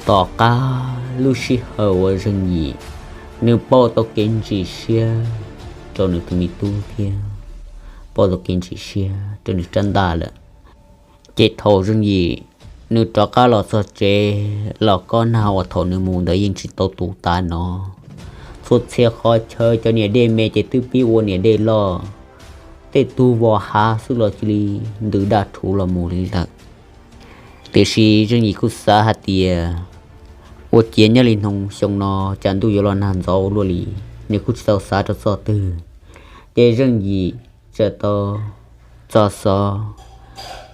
Tom qab lub sij hawm uas Zeej Yim nws pauj tau kev ntsim siab rau nws tus me tub thiab pauj tau kev ntsim siab rau nws rab ntaj lawm, ces thaum Zeej Yim nws rov qab los txog tsev los kob nag uas thaum nws mus ntawd yeej tsis tau tu tas no. Txhua txhia qhov chaw cov niam dej me ces twb pib ua niam dej loj, tej tug vos hav xwb los cia li ntws daj rhuv los mus li lawm. Tiam sis Zeej Yim kuj xav hais tias ua ciav nyob li hnub xyoo no cas ntuj yuav los nag ntxov ua luaj li, nws kuj tsis tau xav rau txoj twg. Ces Zeej Yim txawm tau tso xov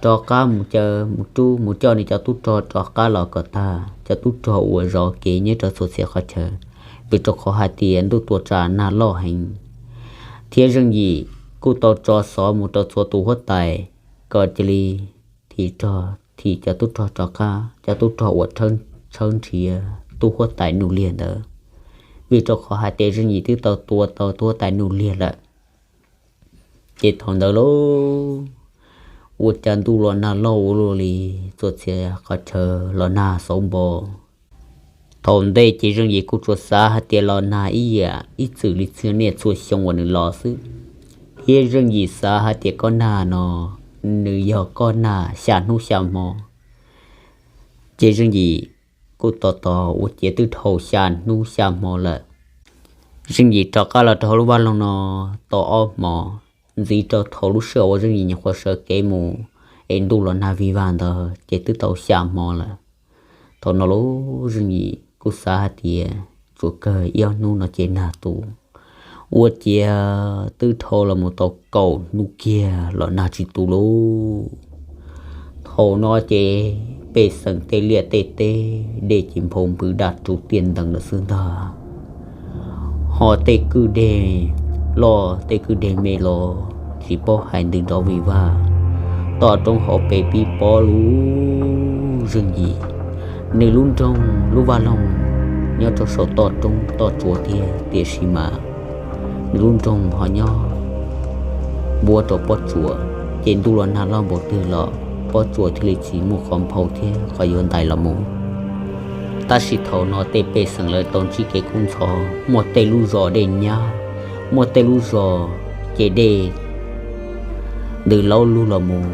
rov qab mus caw mus rub mus coj nws cov tub rog rov qab los kom tag, cov tub rog uas zov kev nyob rau txhua txhia qhov chaw, vim rau qhov hais tias ntuj tuaj tsam nag loj heev. Thiab Zeej Yim kuj tau tso xov mus rau txhua tus huab tais kom cia li thim rog thim cov tub rog rov qab, cov tub rog uas tshawb nrhiav tub huab tais Nuj Liag ntawd, vim rau qhov hais tias Zeej Yim twb tau tua tau tub huab tais Nuj Liag lawm. Ces thaum ntawd lauj, ua cas ntuj los nag loj ua luaj li, txhua txhia qhov chaw los nag xauv npo. Thaum ntej ces Zeej Yim kuj tsuas xav hais tias los nag ib yam ib txwm li txhua niaj txhua xyoo uas nws los xwb, thiab Zeej Yim xav hais tias kob nag no nws yog kob nag xya hnub xya hmo. Ces Zeej Yim kuj tos tos ua ciav twb dhau xya hnub xya hmo lawm. Zeej Yim rov qab los rau hauv lub vaj loog no tau ob hmo, ntxiv rau thaum lub sij hawm uas Zeej Yim nyuam qhuav sawv kev mus es ntuj los nag vig vag ntawd ces twb tau xya hmo lawm. Thaum no lauj, Zeej Yim kuj xav hais tias tsuas kawg ib ob hnub no ces nag tu. Ua ciav twb dhau los mus tau kaum hnub kiag los nag tsis tu lauj. Thaum no ces pej xeem tej liaj tej teb dej ces nphau npws daj rhuv tiaj ntees lawm xwb ntag. Ho tej kwj deg loj tej kwj deg me los tsis paub hais ntws nrov vig vag. Toj roob hauv pes pib pob lub Zeej Yim, nws lub nroog lub vaj loog nyob rau saum toj roob toj tsuas thiab, tiam sis mas nws lub nroog ho nyob npuab rau pob tsuas, ces ntuj los nag loj npaum twg los pob tsuas thiaj li tsis muaj qhov nphau thiab qhov yuav ntais los mus. Tab sis thaum no tej pej xeem lawv tau ntsib kev kub ntxhov, muaj tej lub zos dej nyab, muaj tej lub zos ces dej ntws laub lug los mus,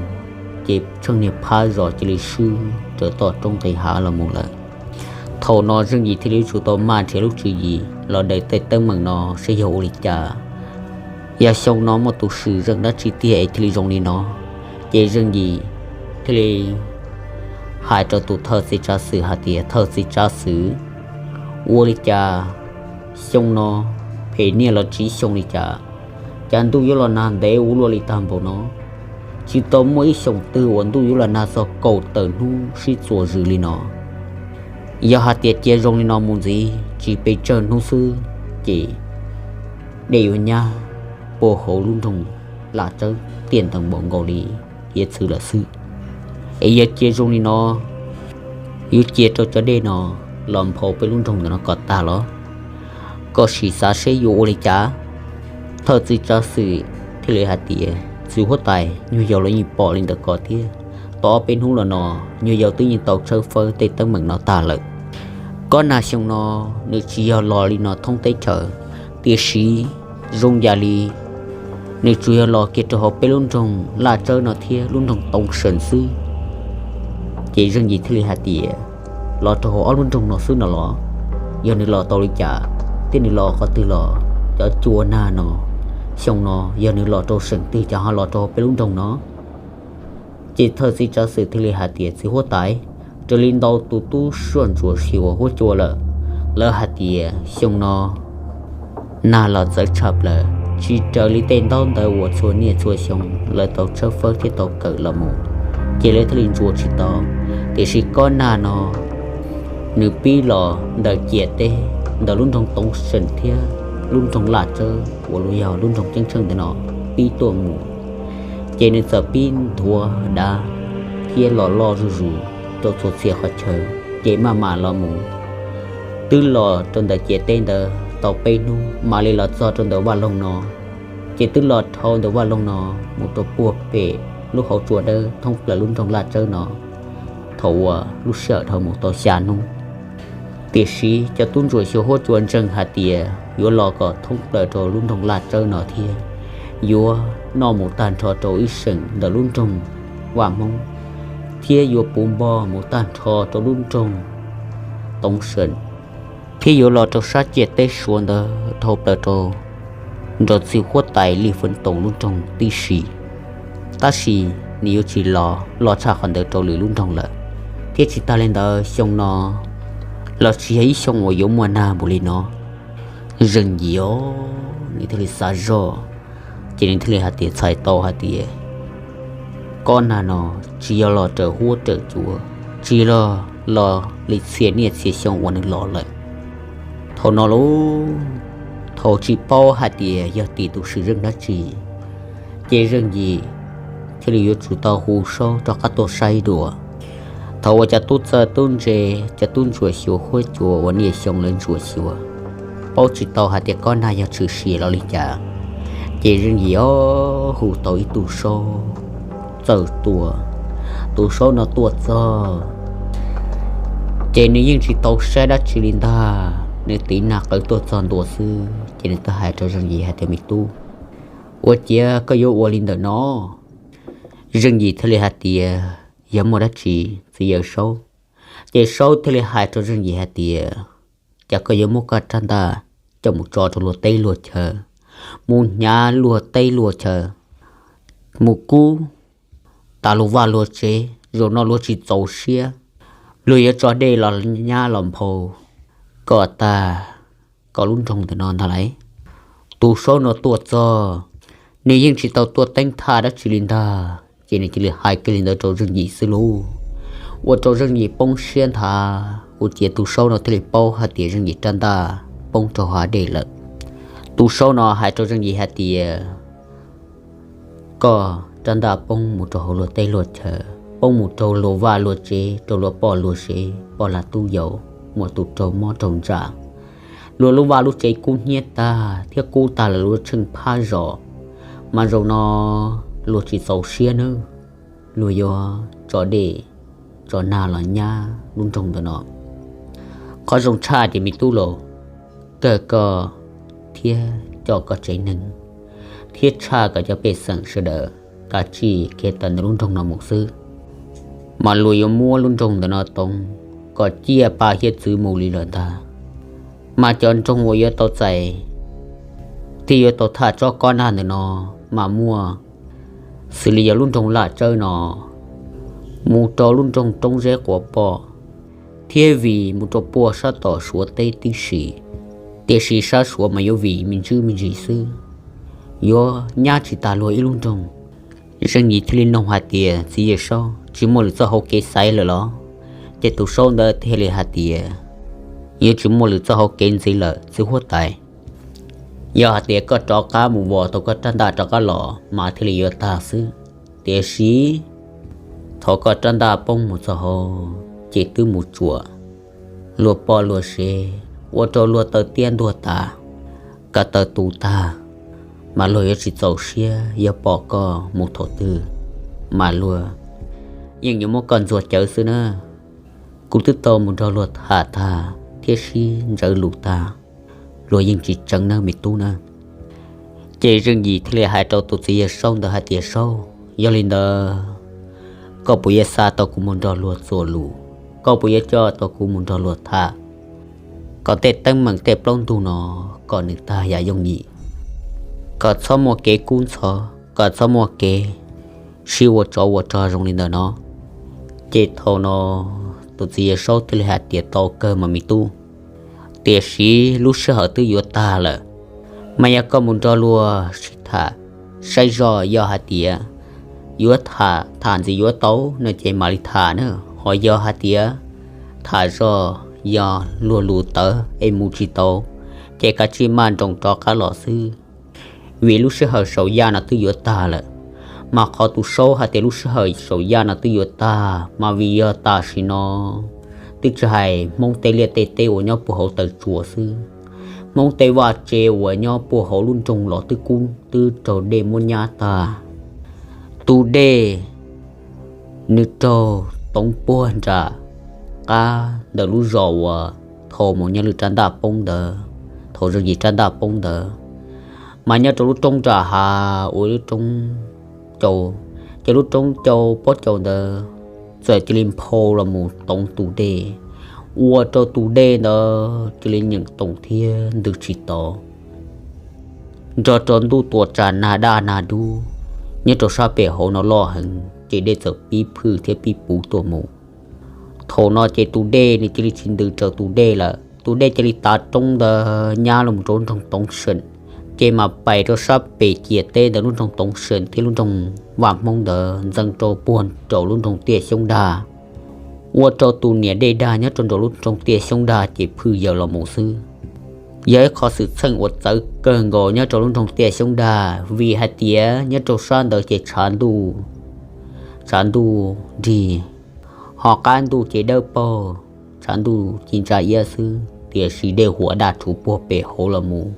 ces tsheej niag phab zos cia li swb raws toj roob nqis hav los mus lawm. Thaum no Zeej Yim thiaj li yuav tsum tau maj nrhiav lub tswv yim los daws tej teeb meem no saib yog ua li cas. Yog xyoo no muaj tus swm zeej dab tsi tiag es thiaj li zoo li no. Ces Zeej Yim thiaj li hais rau tus thawj txiv tsav xwm hais tias, thawj txiv tsav xwm, ua li cas xyoo no phem niaj los tsib xyoo li cas, cas ntuj yuav los nag ntev ua luaj li tag npaum no. Tsis tau muaj ib xyoos twg uas ntuj yuav los nag txog kaum tawm hnub sib txuas zws li no. Yog hais tias cia zoo li no mus ntxiv tsis pes tsawg hnub xwb, ces dej yuav nyab puag hauv lub nroog Laj Tsawb tiaj ntees npaum nkaus li hiav txwv lawm xwb. Es yog cia zoo li no, yuav cia rau cov dej no los nphau peb lub nroog ntawm no kom tag los? Koj sim xav seb yuav ua li cas. Thawj txiv tsav xwm thiaj li hais tias, txiv huab tais, nyuag yaus los yeej pom li ntawd ko thiab. Tau ob peb hnub los no, nyuag yaus twb yeej tau tshawb fawb tej teeb meem no tag lawm. Kob nag xyoo no nws tsis yog los li no thoob teb chaws, tiam sis zoo yam li nws tsuas yog los kiag rau hauv peb lub nroog Laj Tsawb no thiab lub nroog Too Seem xwb. Ces Zeej Yim thiaj li hais tias, los rau hauv ob lub nroog no xwb no los? Yog nws los tau li cas, thiab nws los qhov twg los? Cov cua nag no, xyoo no yog nws los rau seem twg cas ho los rau hauv peb lub nroog no? Ces thawj txiv tsav xwm thiaj li hais tias, txiv huab tais, raws li ntau tus tub suaj ntsuam xyuas huab cua lawm, lawv hais tias xyoo no nag los txawv tshaj plaws, tsis raws li tej ntaub ntawv uas txhua niaj txhua xyoo lawv tau tshawb fawb thiab tau kawm los mus, ces lawv thiaj li ntsuas tsis tau. Tiam sis kob nag no nws pib los ntawm ciam teb, ntawm lub nroog Too Seem thiab lub nroog Laj Tsawb uas yog lub nroog ceeb tsheej ntawm no pib tuaj mus, ces nws txawm pib nthuav dav thiab los loj zuj zus rau txhua txhia qhov chaw, ces maj mam los mus. Twb los rau ntawm ciam teb ntawd tau peb hnub mam li los txog rau ntawm vaj loog no, ces twb los dhau ntawm vaj loog no mus rau puag pem lub hauv tsua dawb thoob plaws lub nroog Laj Tsawb no. Thaum uas lub sij hawm dhau mus tau xya hnub, Tiam sis cov tub ntsuam xyuas huab cua ntseeg hais tias yuav los kom thoob plaws rau lub nroog Laj Tsawb no thiab yuav noj mus tag nrho rau ib seem ntawm lub nroog Vaj Hmoob, thiab yuav puv npo mus tag nrho rau lub nroog Toov Seem, thiab yuav los rau sab ciam teb Suav ntawd dhau plaws rau nrog txiv huab tais Li Feev Toom lub nroog tib si. Tab sis nws yuav tsis los loj tshaj qhov ntawd rau lwm lub nroog lawm, thiab tsis tas li ntawd xyoo no los tsis yog ib xyoo uas yuav muaj nag npaum li no. Zeej Yim os, nws thiaj li xav zoj, ces nws thiaj li hais tias, txhais tau hais tias kob nag no tsis yog los raws huab raws cua, tsis yog los li txhia niaj txhia xyoo uas nws los lawm. Thaum no lauj, thaum tsis paub hais tias yog tim tus sim zeej dab tsi, ces Zeej Yim thiaj li yuav tsum tau hu Saub rov qab tuaj saib dua. Thaum uas cov tub txawj tub ntse, cov tub ntsuam xyuas huab cua uas niaj xyoo lawv ntsuam xyuas, paub tsis tau hais tias kob nag yog tshwm sim los li cas, ces Zeej Yim os hu tau ib tug Saub txawj tuaj. Tus Saub no tuaj txog ces nws yeej tsis tau saib dab tsi li ntag, nws tiv nag qawv tuaj txog ntua xwb ces nws thiaj hais rau Zeej Yim hais tias, me tub, ua ciav koj yuav ua li ntawm no? Zeej Yim thiaj li hais tias, yog muaj dab tsi txiv yawm Saub? Ces Saub thiaj li hais rau Zeej Yim hais tias, cas koj yuav muab koj rab ntaj coj mus tso rau luag teb luag chaw, mus hnyav luag teb luag chaw, mus kub tas luag vaj luag tsev, zaum no luag tsis txaus siab, luag yuav tso dej los nyab los nphau koj tag koj lub nroog ntawm no ntag lauj. Tus Saub no tuaj txog, nws yeej tsis tau tuaj teeb tham dab tsi li ntag, ces nws cia li hais kiag li ntawd rau Zeej Yim xwb lauj. Ua rau Zeej Yim poob siab nthav, ua ciav tus Saub no thiaj li paub hais tias Zeej Yim rab ntaj poob rau hav dej lawm. Tus Saub no hais rau Zeej Yim hais tias, koj rab ntaj poob mus rau hauv luag teb luag chaw, poob mus rau luag vaj luag tsev, rau luag poj luag sev, poj lag tub yau, muaj tus raug mob raug ntsa, luag lub vaj lub tsev kub hnyiab tag thiab kub tag lawm luag tsheej phab zos, mas zaum no luag tsis txaus siab nawb, luag yuav tso dej tso nag los nyab lub nroog ntawm no. Qhov zoo tshaj ces me tub laus, kawg koj thiab coj koj tsev neeg thiab tshaj kom cov pej xeem sawv daws kav tsij khiav tawm ntawm lub nroog no mus xwb, mas luag yuav muab lub nroog ntawm no toov kom ciaj pa hiab txwv mus li lawm ntag. Mas cov nroog uas yuav tau txais thiab yuav tau tham tsob kob nag ntawm no mas muaj xws li yog lub nroog Laj Tsawb no, mus rau lub nroog Roob Zeb Quav Poj, thiab vim mus rau puag sab tom Suav teb tib si, tiam sis sab Suav mas yuav vim me ntsis me ntsis xwb, yuav nyab tsis tas luag ib lub nroog. Zeej Yim thiaj li noog hais tias, txiv Yawm Saub, tsis muaj lwm txoj hauv kev xaiv lawm los? Ces tus Saub ntawd thiaj li hais tias, yuav tsis muaj lwm txoj hauv kev ntxiv lawm txiv huab tais. Yog hais tias koj rov qab mus vos tau koj rab ntaj rov qab los mas thiaj li yuav tag xwb. Tiam sis thaum koj rab ntaj poob mus txog hauv ces twb mus tsuam luag poj luag sev, ua rau luag taw tiab ntuag tas, ko taw tu tag, mas luag yuav tsis txaus siab yuav pom koj mus thaum twg, mas luag yeej yuav muab koj ntxuag cawv xwb na. Kuv twb tau mus nrog luag tham tag thiab sib ntsawv lus tag, luag yeej tsis tseev nawb me tub na. Ces Zeej Yim thiaj li hais rau tus txiv Yawm Saub ntawd hais tias, Saub, yog li ntawd koj puas yuav xa tau kuv mus nrog luag txuas lus? Koj puas yuav coj tau kuv mus nrog luag tham, kom tej teeb meem tej plaub ntug no kom nws tag yam yooj yim, kom txhob muaj kev kub ntxhov, kom txhob muaj kev sib ua tsov ua rog zoo li ntawm no? Ces thaum no tus txiv Yawm Saub thiaj li hais tias, Tau kawg mas me tub, tiam sis lub sij hawm twb yuav tag lawm, mas yog koj mus nrog luag sib tham saib zoj, yog hais tias yuav tham, tham ntxiv yuav tau no ces mam li tham na. Ho yog hais tias tham zoj, yog luag lus tawv es mus tsis tau, ces kav tsij maj nroos rov qab los xwb, vim lub sij hawm saum yaj no twb yuav tag lawm. Mas qhov tus Saub hais tias lub sij hawm saum yaj no twb yuav tag mas vim yog tam sim no twb tsis hais Hmoob tej liaj tej teb uas nyob puag hauv taw tsuas xwb, Hmoob tej vaj tse uas nyob puag hauv lub nroog los twb kub twb raug dej muab nyab tag. Tus dej nws raug toov puag nram qab ntawm lub zos uas Thaum mus nyob lwm rab ntaj poob ntawd, thaum Zeej Yim rab ntaj poob ntawd, mas nyob rau lub roob nram hav uas lub roob cau, ces lub roob cau pob cau ntawd txawm cia li nphau los mus toov tus dej, ua rau tus dej ntawd cia li nyeem toom thiab ntws tsis tau, nrog rau ntuj tuam tsam nag daj nag dub. Nyob rau sab pem hauv no loj heev ces dej txawm pib phwj thiab pib puv tuaj mus. Thaum no ces tus dej nws cia li tsis ntws raws tus dej lawm, tus dej cia li tav roob ntawd nyab los rau lub nroog Toov Seem, ces mas pais rau sab pem ciam teb ntawm lub nroog Toov Seem thiab lub nroog Vaj Hmoob ntawd ntxeev rau puag nraum lub nroog Tiaj Xyoob Dag, ua rau tus niam dej dag nyob rau nraum lub nroog Tiaj Xyoob Dag ces phwj yaws los mus xwb. Yog ib qho xwm txheej uas txawv kawg nkaus nyob rau lub nroog Tiaj Xyoob Dag, vim hais tias nyob rau sab ntawd ces tshav ntuj, tshav ntuj nrig, ho qab ntuj ces dawb paug, tshav ntuj ci ntsa iab xwb, tiam sis dej huam daj rhuv puag pem hauv los mus,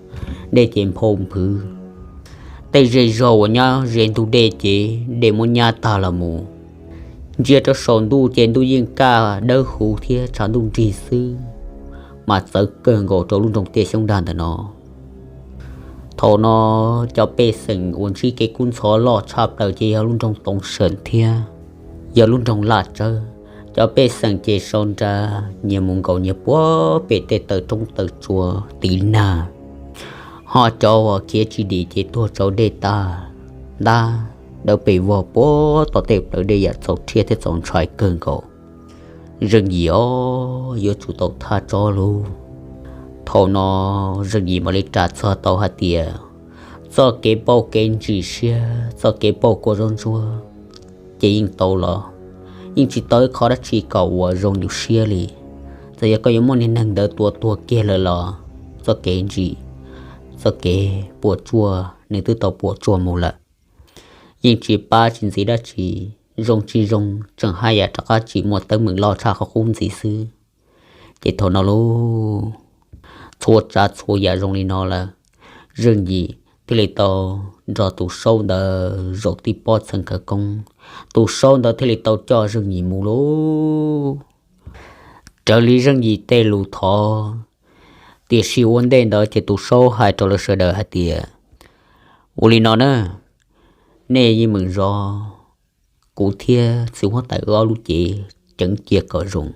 dej ces nphau nphwv. Tej zej zog uas nyob ze ntug dej ces dej muab nyab tag los mus. Ntsia rau saum ntuj ces ntuj yeej kaj dawb huv thiab tshav ntuj nrig xwb, mas txawv kawg nkaus rau lub nroog Tiaj Xyoob Dag ntawm no. Thaum no cov pej xeem uas ntsib kev kub ntxhov loj tshaj plaws ces yog lub nroog Toov Seem thiab yog lub nroog Laj Tsawb. Cov pej xeem ces sau nra nyias mus nkaum nyias puag pem tej taw roob taw tsua tiv nag, ho cov uas khiav tsis dim ces tuag tsau dej tag ntab dawb pes vog puag tom tej plawv dej yam txaus rhiab thiab txaus ntshai kawg nkaus. Zeej Yim os, yuav tsum tau thaj tsob lauj. Thaum no Zeej Yim mam li ras txog tau hais tias txoj kev pauj kev ntsim siab, txoj kev pauj kua zaub ntsuab ces yeej tau los, yeej tsis tau ib qho dab tsi kom uas zoo yus siab li. Txawm yog koj yuav muaj niag neeg ntawd tua tuag kiag lawm los txoj kev ntsim, txoj kev puas tsuaj nws twb tau puas tsuaj mus lawm, yeej tsis pab tsis ntxiv dab tsi. Zoo tsis zoo tseem haj yam rov qab tsim muaj teeb meem loj tshaj qhov qub ntxiv xwb. Ces thaum no lauj, txhua tsav txhua yam zoo li no lawm, Zeej Yim thiaj li tau nrog tus saub ntawd zaum tib pob txheej khawv koob. Tus saub ntawd thiaj li tau coj Zeej Yim mus lauj. Raws li Zeej Yim tej lus thov, tiam sis ua ntej ntawd ces tus saub hais rau lawv sawv daws hais tias, ua li no na, nej yeej meem zov, kuv thiab txiv huab tais wb ob lub cev ceev cia kom zoo,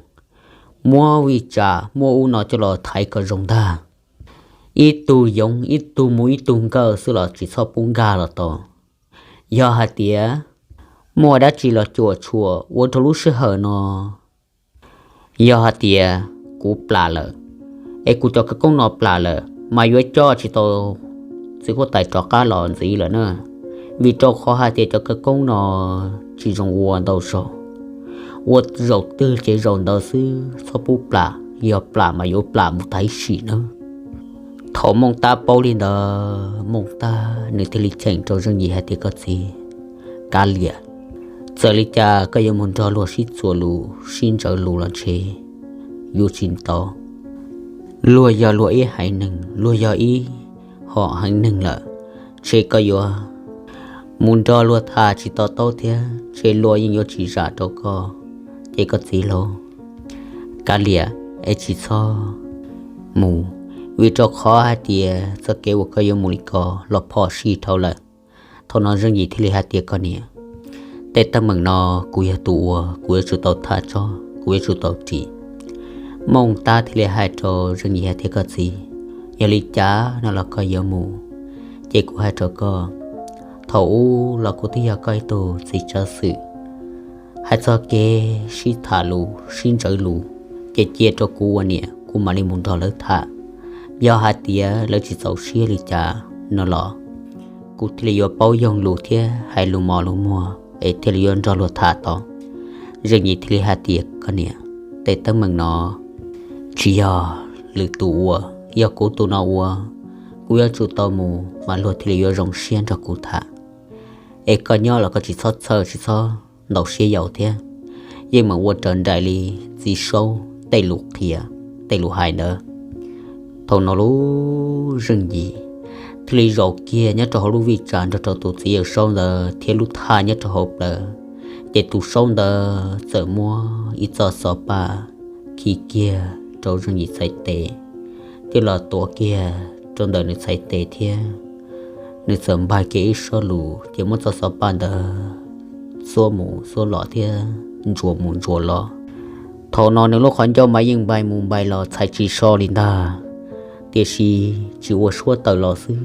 muab vij tsam muab ub no coj los thaiv kom zoo ntag. Ib tug yoov ib tug mus ib tug nkawj xwb los tsis txhob pub nkag los tau. Yog hais tias muaj dab tsi los cuam tshuam ua rau lub sij hawm no, yog hais tias kuv plam lawm, es kuv cov khawv koob no plam lawm mas yuav coj tsis tau txiv huab tais rov qab los ntxiv lawm na. Vim rau qhov hais tias cov khawv koob no tsis zoo ua ntau zaus, ua zaum twg ces zaum ntawd xwb, txhob pub plam, yog plam mas yuav plam mus tag ib sim na. Thaum Mooj Tab paub li ntawd, Mooj Tab nws thiaj li cheem rau Zeej Yim hais tias, koj txiv Kab Liam, txawm li cas koj yuav mus nrog luag sib txuas lus sib ntsawv lus los ntshe yuav tsis tau. Luag yog luag ib haiv neeg, luag yog ib hom haiv neeg lawm, ntshe koj yuav mus nrog luag tham tsis to taub thiab ntshe luag yeej yuav tsis zam rau koj. Ces koj txiv lauj, Kab Liam, es tsis txhob mus, vim rau qhov hais tias txoj kev uas koj yuav mus li ko los phom sij dhau lawm. Thaum no Zeej Yim thiaj li hais tias, koj niam, tej teeb meem no kuv yog tus ua, kuv yuav tsum tau tham tso, kuv yuav tsum tau ris. Mooj Tab thiaj li hais rau Zeej Yim hais tias, koj txiv, yog li cas no los koj yuav mus, ces kuv hais rau koj, thaum ub los kuv twb yog koj ib tug txiv tsawv xwm, hais txog kev sib tham lus sib ntsawv lus, ces cia rau kuv ua niam kuv mam li mus nrog lawv tham. Yog hais tias lawv tsis txaus siab li cas no los kuv thiaj li yuav paub yoog lus thiab hais lus mos lus muag es thiaj li yuav nrog luag tham tau. Zeej Yim thiaj li hais tias, koj niam, tej teeb meem no tsis yog lwm tus ua, yog kuv tus no ua, kuv yuav tsum tau mus mas luag thiaj li yuav zoo siab nrog kuv tham. Es koj nyob los koj tsis txhob txhawj tsis txhob ntaus siab yaus thiab, yeej meem ua raws nraim li txiv saub tej lus qhia, tej lus hais ntawd. Thaum no lub Zeej Yim thiaj li zaum kiag nyob rau hauv lub vij tsam nrog rau tus txiv yawg saub ntawd thiab lub thaj nyob rau hauv plawv, ces tus saub ntawd txawm muab ib txoj xov paj khi kiag rau Zeej Yim txhais tes, thiaj los tuav kiag rau ntawm nws txhais tes thiab. Nws txawm npaj kiag ib sob lus ces muab txoj xov paj ntawd xuab mus xuab los thiab ntsuas mus ntsuas los. Thaum no nws lub qhov ncauj mas yeej npai mus npai los txhais tsis so li ntag, tiam sis tsis ua suab tawm los xwb.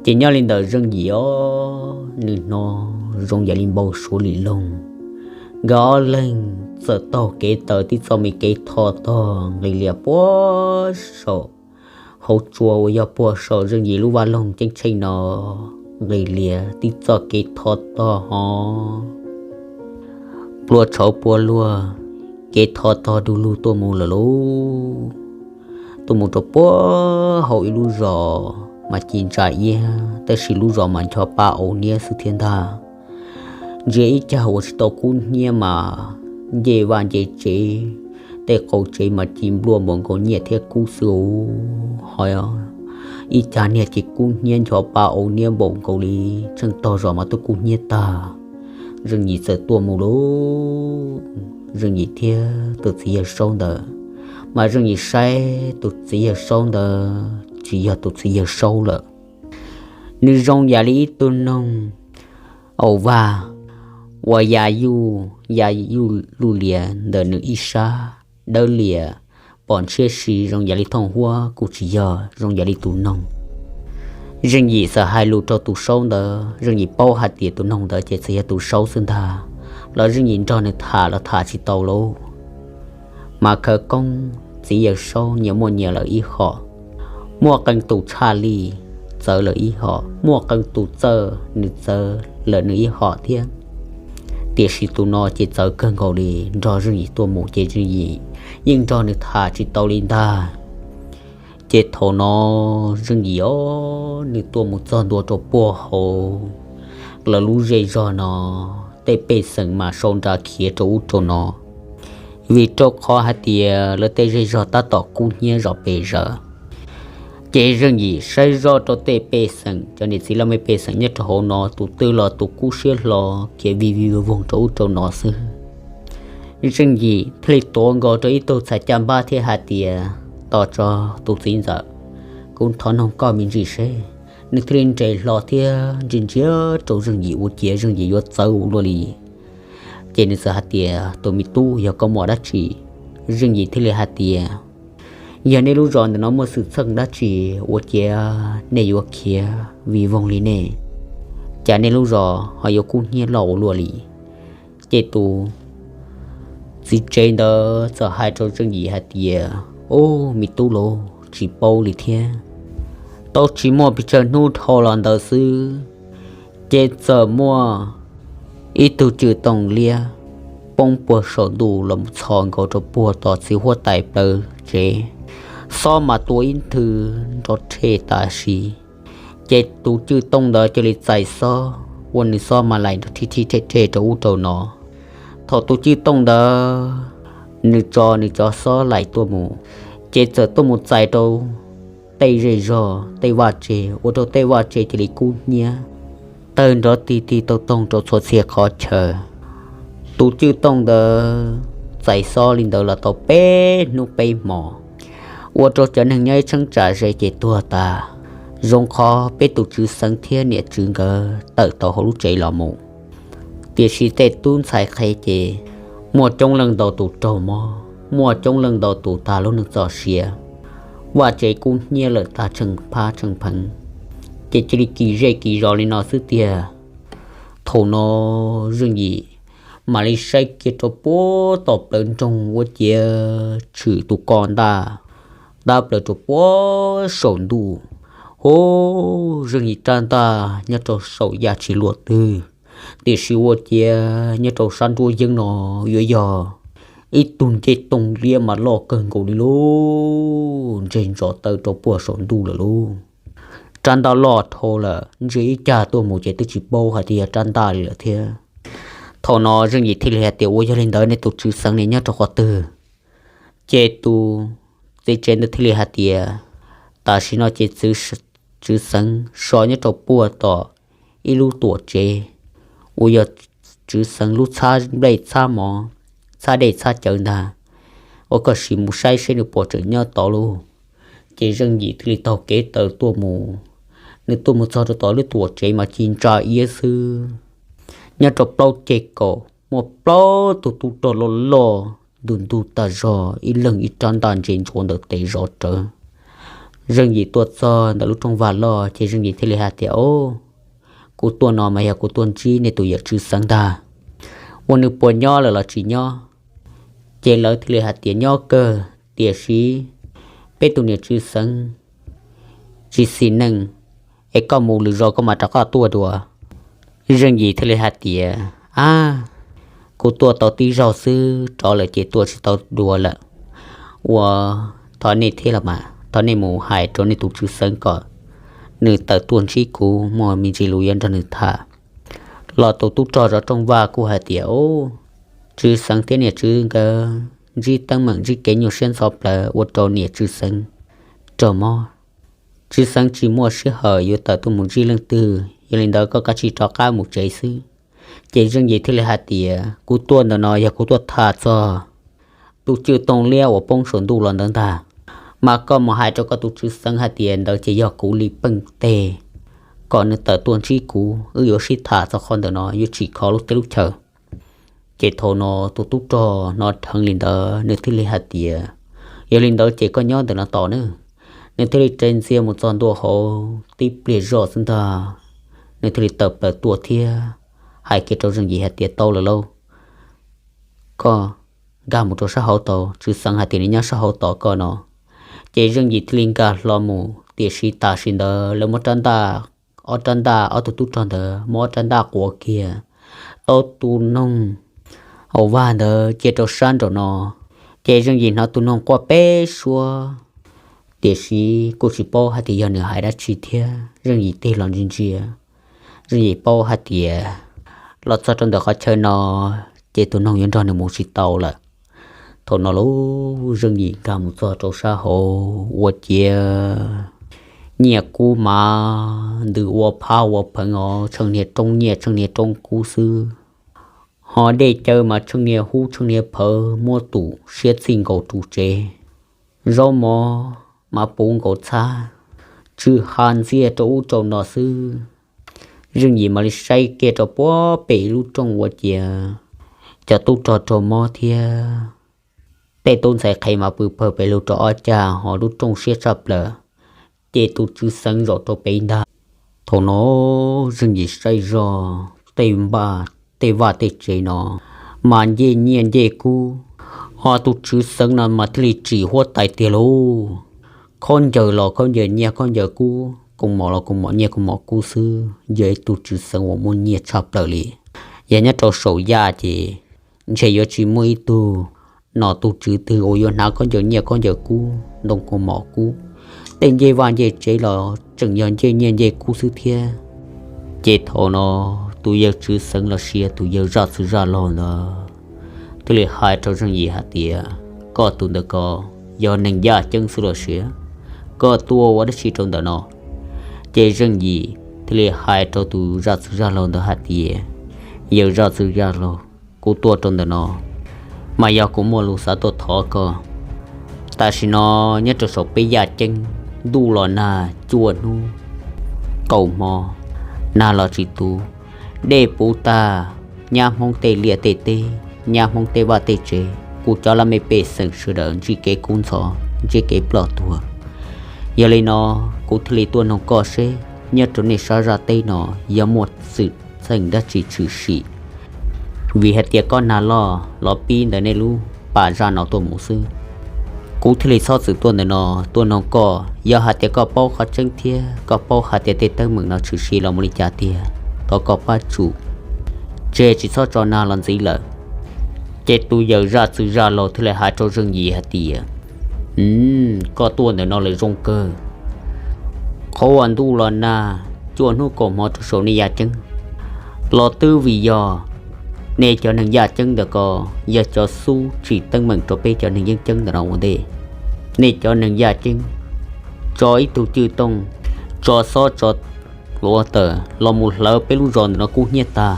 Ces nyob li ntawm Zeej Yim os, nws hnov zoo yam li npau suav li loog. Nkawd ob leeg txawm taug kev tawm tib txoj me kev tho tog nqis lias puag saum hauv tsua uas yog puag saum Zeej Yim lub vaj loog ceeb tsheej no, nqis lias tib txoj kev tho tog ho plua tshauv plua luag, kev tho tog du lug tuaj mus lawm lauj. Tuaj mus rau puag hauv ib lub zos mas ci ntsa iab, tab sis lub zos mas ncho pa au niab xwb thiab ntag. Ntsia ib cag uas tsis tau kub hnyiab mas nce vaj nce tsev, tej qau tsev mas ci npluaj npaum nkaus nyiaj thiab kub xwb os. Ho ib cag niag ces kub hnyiab ncho pa au niab npaum nkaus li, tsheej tog zos mas twb kub hnyiab tag. Zeej Yim txawm tuaj mus lauj. Zeej Yim thiab tus txiv yawg Saub ntawd, mas Zeej Yim saib tus txiv yawg Saub ntawd tsis yog tus txiv yawg Saub lawm. Nws zoo yam li ib tug noog au vaj uas ya yuj ya yuj luj lias ntawm nws ib sab, dawb lias pom ntshiab si zoo yam li thooj huab kuj tsis yog, zoo yam li tus noog. Zeej Yim txawm hais lus rau tus Saub ntawd, Zeej Yim paub hais tias tus noog ntawd ces txawm yog tus Saub xwb ntag, los Zeej Yim nrog nws tham los tham tsis tau lauj. Mas khawv koob txiv yawg Saub nyias muaj nyias lawm ib hom, muaj qee tus tshaj li txawv lawm ib hom, muaj qee tus txawj nws txawv lawm nws ib hom thiab. Tiam sis tus no ces txawv kawg nkaus li, nrog Zeej Yim tuaj mus ces Zeej Yim yeej nrog nws tham tsis tau li ntag. Ces thaum no Zeej Yim os, nws tuaj mus txog ntua rau puag hauv lawv lub zej zog no, tej pej xeem mas sau nra khiav rau ub rau no, vim rau qhov hais tias lawv tej zej zog tab tom kub hnyiab zom pes zaws. Ces Zeej Yim saib zoj rau tej pej xeem, cov niam txiv laj mej pej xeem nyob rau hauv no tus twg los tus kub siab hlo khiav vij vij voog rau ub rau no xwb. Zeej Yim thiaj li tuav nkaus rau ib tug txhais caj npab thiab hais tias, Tos tso tus txiv ntxawm, kuv thov noog koj me ntsis seb. Nws thiaj li nres hlo thiab ntsia ntsia rau Zeej Yim ua ciav Zeej Yim yuav txawv ua luaj li. Ces nws txawm hais tias, Tus me tub, yog koj muaj dab tsi? Zeej Yim thiaj li hais tias, Yog nej lub zos ntawm no muaj xwm txheej dab tsi ua ciav nej yuav khiav vij voog li nej? Cas nej lub zos ho yuav kub hnyiab loj ua luaj li? Ces tus txiv tsev ntawd txawm hais rau Zeej Yim hais tias, Ub, me tub lauj, tsis paub li thiab. Tau tsis muaj pes tsawg hnub dhau los ntawd xwb, ces txawm muaj ib tug cwj tooj liab poob puag saum ntuj los txhos nkaus rau puag tom txiv huab tais plawv tsev, xob mas tua ib nthwv nrov rhe tam sim. Ces tus cwj tooj ntawd cia li txais xob ua nws xob mas laim nrov rhi rhi rhe rhe rau ub rau no. Thaum tus cwj tooj ntawd nws tso nws cov xob laim tuaj mus, ces txawm tuaj mus txais rau tej zej zog tej vaj tse, ua rau tej vaj tse cia li kub hnyiab, tawg nrov ti ti taug toog rau txhua txhia qhov chaw. Tus cwj tooj ntawd txais xob li ntawd los tau peb hnub peb hmo, ua rau cov neeg nyob ib cheeb tsam ze ces tuag tas. Zoo qhov peb tus tswv xeev thiab niam tswv nkawd tawm tau hauv lub tsev los mus. Tiam sis tej tub ntxhais qhe ces muaj coob leej ntau tus raug mob, muaj coob leej ntau tus tag lub neej txoj sia, vaj tse kub hnyiab lawm tag tsheej phab tsheej pheev, ces cia li kis zej kis zos li no xwb tiag. Thaum no Zeej Yim mam li saib kiag rau puag tom plawv nroog ua ciav tshwm tus ko ntaj, ntab plaws rau puag saum ntuj. Ho, Zeej Yim rab ntaj nyob rau saum yaj tsis luaj twg, tiam sis ua ciav nyob rau sab nruab yeeb no yuav yog ib tug ncej tooj liab mas loj kawg nkaus li lauj, ntseg ntsos taw rau puag saum ntuj lawm lauj. Rab ntaj loj dhau lawm, ntsia ib cag tuaj mus ces twb tsis paub hais tias yog rab ntaj li lawm thiab. Thaum no Zeej Yim thiaj li hais tias, Ua yog li ntawd nej tus tswv xeev ne nyob rau qhov twg? Ces tus txiv tsev ntawd thiaj li hais tias, Tam sim no ces tswv xeev so nyob rau puag tom ib lub tuam tsev uas yog tswv xeev lub txhab nplej txhab mov, txhab dej txhab cawv ntag. ua koj sim mus saib seb nws puas tseem nyob tod lauj. Ces Zeej Yim thiaj li taug kev taw tuaj mus. Nws tuaj mus txog rau tom lub tuam tsev mas ci ntsa iab xwb. Nyob rau plaub ceg kaum muaj plaub tug tub rog loj loj ntu ntug tag zog, ib leeg ib rab ntaj ntse ntsuav ntawm tes zov rawv. Zeej Yim tuaj txog ntawm lub rooj vag loj ces Zeej Yim thiaj li hais tias, Au, kuv tuaj no mas yog kuv tuaj ntsib nej tus yawm Tswv Xeev ntag, ua nws puas nyob lawm los tsis nyob. Ces lawv thiaj li hais tias, Nyob kawg, tiam sis peb tus niam Tswv Xeev tsis xis neej, es koj mus lwm zaus koj mam rov qab tuaj dua. Zeej Yim thiaj li hais tias, Ab, kuv tuaj tau tib zaug xwb, rov lawm ces tuaj tsis tau dua lawm. Ua, thov nej thiab los mas, thov nej mus hais rau nej tus Tswv Xeev kom nws tawm tuaj ntsib kuv, muaj me ntsis lus yuav nrog nws tham. Los tus tub rog zov rooj vag kuj hais tias, Au, Tswv Xeev thiab niam Tswv nkawd ntsib teeb meem ntsib kev nyuaj siab ntxhov plawv ua rau niam Tswv Xeev raug mob. Tswv Xeev tsis muaj sij hawm yuav tawm tuaj mus ntsib leej twg, yog li ntawd koj kav tsij rov qab mus tsev xwb. Ces Zeej Yim thiaj li hais tias, Kuv tuaj ntawm no yog kuv tuaj tham txog tus cwj tooj liab uas poob saum ntuj los ntawd ntag. Mas koj mus hais rau koj tus Tswv Xeev hais tias ntawd ces yog kuv li peej teg, kom nws tawm tuaj ntsib kuv, wb yuav sib tham txog qhov ntawm no, yuav tsim kho lub teb lub chaw. Ces thaum no tus tub rog hnov dheev li ntawd nws thiaj li hais tias, Yog li ntawd ces koj nyob ntawm no tos nawb. Nws thiaj li rais ntxias mus txog ntua hauv tib pliag zoj xwb ntag, nws thiaj li tawm plaws tuaj thiab hais kiag rau Zeej Yim hais tias, Tau lawm lauj, koj nkag mus rau sab hauv tau, Tswv Xeev hais tias nws nyob sab hauv tos koj no. Ces Zeej Yim thiaj li nkag hlo mus, tiam sis tam sim ntawd lawv muab rab ntaj, ob rab ntaj, ob tug tub rog ntawd muab ob rab ntaj quav kiag, tau tus noog hauv vag ntawd cia rau sab nraum no. Ces Zeej Yim hnov tus noog quaj peb suab, tiam sis kuj tsis paub hais tias yog nws hais dab tsi thiab. Zeej Yim tig los ntsia ntsia, Zeej Yim paub hais tias los txog rau ntawm qhov chaw no ces tus noog yuav nrog nws mus tsis tau lawm. Thaum no lauj, Zeej Yim nkag mus txog rau sab hauv ua ciav nyiaj kub mas ntws ua phab ua pheev os, tsheej niag roob nyiaj tsheej niag roob kub xwb. Ho dej cawv mas tsheej niag hub tsheej niag phawv, muab tus siab txij nkaus ru tsev. Zaub mov mas puv nkaus txhab, tsw ha ntxiag rau ub rau no xwb. Zeej Yim mam li saib kiag rau puag pem lub rooj ua ciav cov tub rog raug mob thiab tej tub ntxhais qhev mas pw pawg pes lug rau ob cag, ho lub rooj siab tshaj plaws, ces tus tswv xeev zaum rau pem ntag. Thaum no Zeej Yim saib zog tej npaj tej vaj tej tsev no mas ncej nyiaj ncej kub, ho tus tswv xeev no mas thiaj li tsim huab tais tiag lauj. Khaub ncaws los khaub ncaws nyiaj khaub ncaws kub, koos mom los koos mom nyiaj koos mom kub xwb, yog ib tug tswv xeev uas muaj nyiaj tshaj plaws li. Yog nyob rau saum yaj ces ntshe yuav tsis muaj ib tug nom tus tswv twg uas yuav hnav khaub ncaws nyiaj khaub ncaws kub, ntoo koos mom kub, tej ncej vaj ncej tsev los tseem yog ncej nyiaj ncej kub xwb thiab. Ces thaum no tus yawg tswv xeev los sis tus yawg zaj txwv zaj laug ntawd thiaj li hais rau Zeej Yim hais tias, koj tus ntawd ko yog neeg yaj ceeb xwb los sis koj tuaj ua dab tsi rau ntawm no? Ces Zeej Yim thiaj li hais rau tus zaj txwv zaj laug ntawd hais tias, yawg zaj txwv zaj laug, kuv tuaj rau ntawm no mas yog kuv muaj lus xav tuaj thov koj. Tam sim no nyob rau saum peb yaj ceeb, ntuj los nag cuaj hnub kaum hmo, nag los tsis tu, dej puv tag, nyab Hmoob tej liaj tej teb, nyab Hmoob tej vaj tej tsev, kuv cov laj mej pej xeem sawv daws ntsib kev kub ntxhov, ntsib kev ploj tuag. Yog li no kuv thiaj li tuaj noog koj seb nyob rau nej sab zaj teb no yog muaj xwm txheej dab tsi tshwm sim, vim hais tias koj nag loj los pib ntawm nej lub pas zaj no tuaj mus xwb. Kuv thiaj li txhob txwm tuaj ntawm no tuaj noog koj, yog hais tias koj paub qhov tseeb thiab koj paub hais tias tej teeb meem no tshwm sim los mus li cas tiag, thov koj pab tsum, tseg tsis txhob tso nag los ntxiv lawm. Ces tus yawg zaj txwv zaj laug thiaj li hais rau Zeej Yim hais tias, koj tuaj ntawm no lawm zoo kawg. Qhov uas ntuj los nag cuaj hnub kaum hmo rau saum nej yaj ceeb los twb vim yog nej cov neeg yaj ceeb ntawm ko yog cov xub tsim teeb meem rau peb cov neeg yeeb ceeb ntawm no ua ntej. Nej cov neeg yaj ceeb tso ib tug cwj tooj, tso xob tso hluav taws los mus hlawv peb lub zos ntawm no kub hnyiab tag,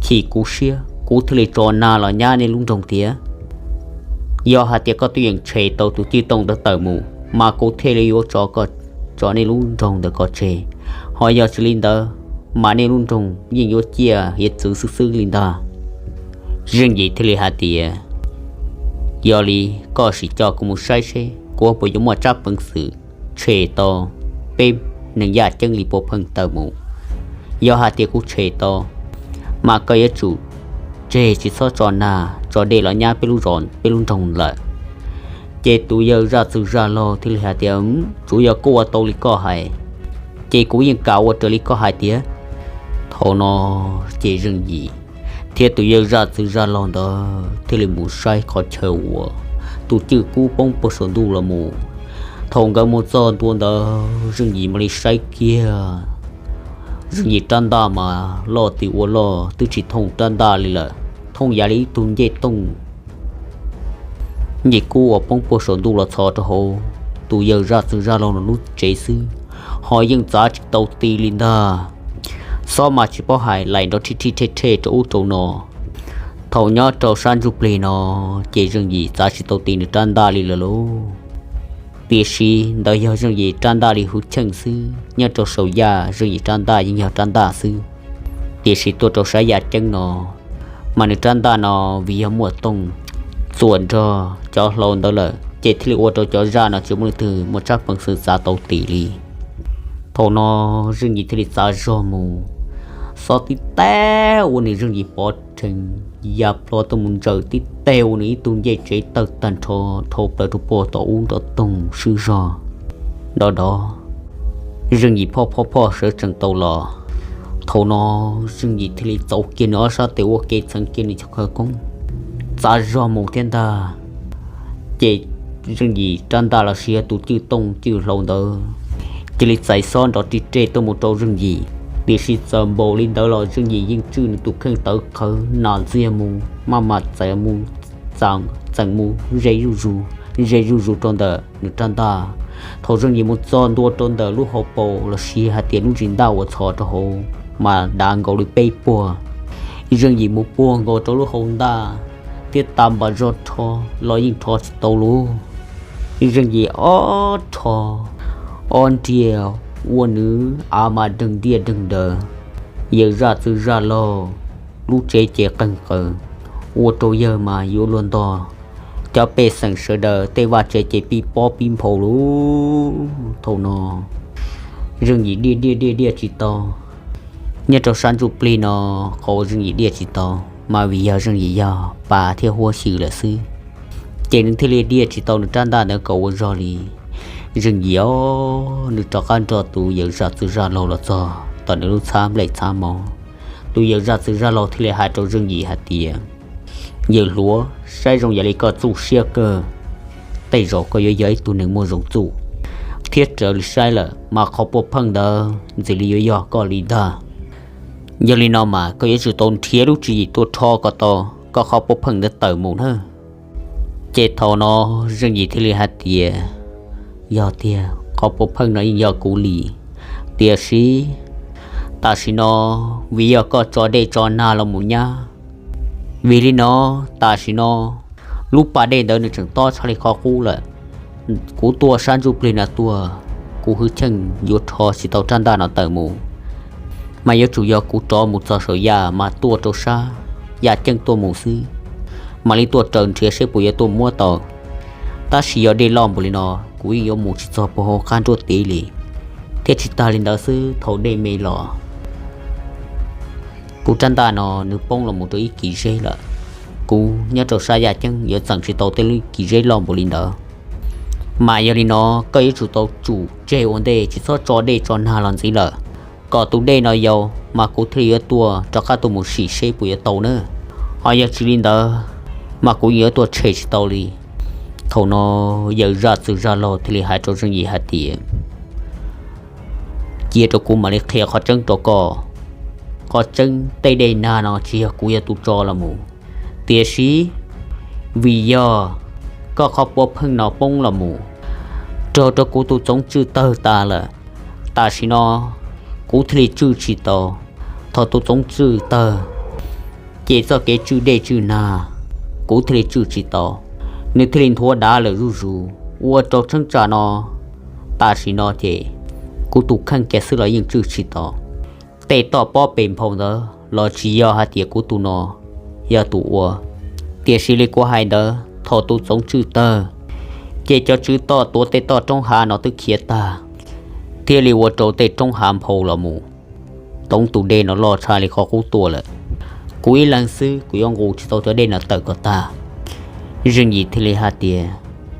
chim kuv siab kuv thiaj li tso nag los nyab nej lub nroog tiag. Yog hais tias koj twb yeej tshem tau tus cwj tooj ntawd tawm mus, mas kuv thiaj li yuav tso koj, tso nej lub nroog ntawm ko tseg. Ho yog tsis li ntawd, mas nej lub nroog yeej yuav ciaj hiav txwv xwb xwb li ntag. Zeej Yim thiaj li hais tias, yog li koj sim coj kuv mus saib seb kuv puas yuav muaj tsab peev xwm tshem tau peb neeg yaj ceeb li Pov Pheej tawm mus. Yog hais tias kuv tshem tau, mas koj yuav tsum tseg tsis txhob tso nag tso dej los nyab peb lub zos peb lub nroog lawm. Ces tus yawg zaj txwv zaj laug thiaj li hais tias, tsuav yog koj ua tau li koj hais, ces kuv yeej kam ua raws li koj hais tiag. Thaum no ces Zeej Yim thiab tus yawg zaj txwv zaj laug ntawd thiaj li mus saib qhov chaw uas tus cwj kub poob puag saum ntuj los mus. Thaum nkawd mus txog ntua ntawd, Zeej Yim mam li saib kiag, Zeej Yim rab ntaj mas loj tiag ua loj twb tsis thooj rab ntaj li lawm, thooj yam li ib tug ncej tooj ncej kub uas poob puag saum ntuj los txhos rau hauv tus yawg zaj txwv zaj laug no lub tsev xwb, ho yeej txav tsis tau ti li ntag. Xob mas tsis paub hais laim nrov rhij rhij rhe rhe rau ub rau no. Thaum nyob rau sab ntsuj plig no, ces Zeej Yim txav tsis tau ti nws rab ntaj li lawm lauj. Tiam sis ntawd yog Zeej Yim rab ntaj li hwv cheej xwb, nyob rau saum yaj Zeej Yim rab ntaj yeej yog rab ntaj xwb. Tiam sis tuaj rau sab yaj ceeb no, mas nws rab ntaj no vim yog muaj tooj txuas nrog cov hlau ntawd lawm, ces thiaj li ua rau cov zaj no tsis muaj leej twg muaj tsab peev xwm txav tau tim li. Thaum no Zeej Yim thiaj li txav zog mus, xob tib teg ua nws Zeej Yim pov rhees ya plho tuaj mus ntsaws tib teg ua nws ib tug ncej tsev tawg tag nrho, dhau plaws rau puag tom ub nrov toog swb zog. Nrov nrov, Zeej Yim phoj phoj phoj sawv tsees tau los. Thaum no Zeej Yim thiaj li txauv kiag nws ob sab tes ua ke txheev kiag nws cov khawv koob, txav zog mus thiab ntag. Ces Zeej Yim rab ntaj los sis yog tus cwj tooj cwj hlau ntawd cia li txais xob nrov ri re tuaj mus rau Zeej Yim. Tiam sis txawm npaum li ntawd los Zeej Yim yeej tswj nws tus kheej tawv qhawv nas ntxiag mus maj mam txeem mus, txeem mus ze zuj zus, ze zuj zus rau ntawm nws rab ntaj. Thaum Zeej Yim mus txog ntua rau ntawm lub hauv paus los sis hais tias lub ntsis ntaj uas txhos rau hauv mas dav nkaus li peb puag. Zeej Yim mus puag nkaus rau lub hau ntaj thiab tas npas zog rho los yeej rho tsis tau lub. Zeej Yim ob rho ob nriag ua nws av mas deeg ntiaj deeg daws. Yawm zaj txwv zaj laug lub tsev ces qeeg qaws, ua rau yawg mas yuav luag ntog. Cov pej xeem sawv daws tej vaj tsev ces pib pob pib nphau lub. Thaum no Zeej Yim diaj diaj diaj diaj tsis tau. Nyob rau sab ntsuj plig no, qhov uas Zeej Yim diaj tsis tau mas vim yog Zeej Yim yog pas thiab huab xyw lawm xwb. Ces nws thiaj li diaj tsis tau nws rab ntaj ntawd kom ua zog li. Zeej Yim os, nws rov qab nrog tus yawm zaj txwv zaj laug los txog tom nws lub txhab nplej txhab mov. Tus yawm zaj txwv zaj laug thiaj li hais rau Zeej Yim hais tias, yawm hluas, saib zoo yam li koj txuj siab kawg, tej zaum koj yuav yog ib tug neeg muaj zoo txuj, thiab raws li saib lawm mas qhov puav pheej ntawd ntxim li yuav yog koj li ntag. Yog li no mas koj yuav tsum tau nrhiav lub tswv yim tuaj rho kom tau koj qhov puav pheej ntawd tawm mus na. Ces thaum no Zeej Yim thiaj li hais tias, yog tiag qhov puav pheej no yeej yog kuv li, tiam sis tam sim no vim yog koj tso dej tso nag los mus nyab, vim li no tam sim no lub pas dej ntawd nws tseem tob tshaj li qhov qub lawm. Kuv tuaj sab ntsuj plig no tuaj, kuv hwj chim yuav rho tsis tau rab ntaj no tawm mus, mas yuav tsum yog kuv rov mus txog saum yaj mas tuaj rau sab yaj ceeb tuaj mus xwb, mam li tuaj raws nrhiav seb puas yuav tuaj muab tau. Tab sis yog dej loj npaum li no, kuv yeej yuav mus tsis txog puag hauv qab nruab tid li. Thiab tsis tag li ntawd xwb, thaum dej me los, kuv rab ntaj no nws poob los mus rau ib kis zeb lawm. Kuv nyob rau sab yaj ceeb yuav txeem tsis tau tej lub kis zeb loj npaum li ntawd. Mas yog li no, koj yuav tsum tau tsum tseg ua ntej, tsis txhob tso dej tso nag los ntxiv lawm, kom tus dej no yau, mas kuv thiaj li yuav tuaj rov qab tuaj mus sim seb puas yuav tau na. Ho yog tsis li ntawd, mas kuv yeej yuav tuaj tshem tsis tau li. Thaum no yawm zaj txwv zaj laug thiaj li hais rau Zeej Yim hais tias, cia rau kuv mam li qhia qhov tseeb rau koj. Qhov tseeb, tej dej nag no tsis yog kuv yog tus tso los mus, tiam sis vim yog koj qhov puav pheej no poob los mus, raug rau kuv tus txoov tswj tawg tas lawm. Tam sim no kuv thiaj li tswj tsis tau. Thaum tus txoov tswj tawg, ces txoj kev tswj dej tswj nag kuv thiaj li tswj tsis tau. Nws thiaj li nthuav dav lawm zuj zus. Ua rau cheeb tsam no, tam sim no ces kuv tus kheej kiag xwb los yeej tswj tsis tau. Tej toj pob pes nphau ntawd los tsis yog hais tias kuv tus no yog tus ua. Tiam sis li kuv hais ntawd, thaum tus txoov tswj tawg, ces cov tswv toj tuav tej toj roob hav no twb khiav tag, thiaj li ua rau tej roob hav nphau los mus. Toov tus dej no loj tshaj li qhov qub tuaj lawm. Kuv ib leeg xwb kuv yuav nqus tsis tau cov dej no tawm kom tag. Zeej Yim thiaj li hais tias,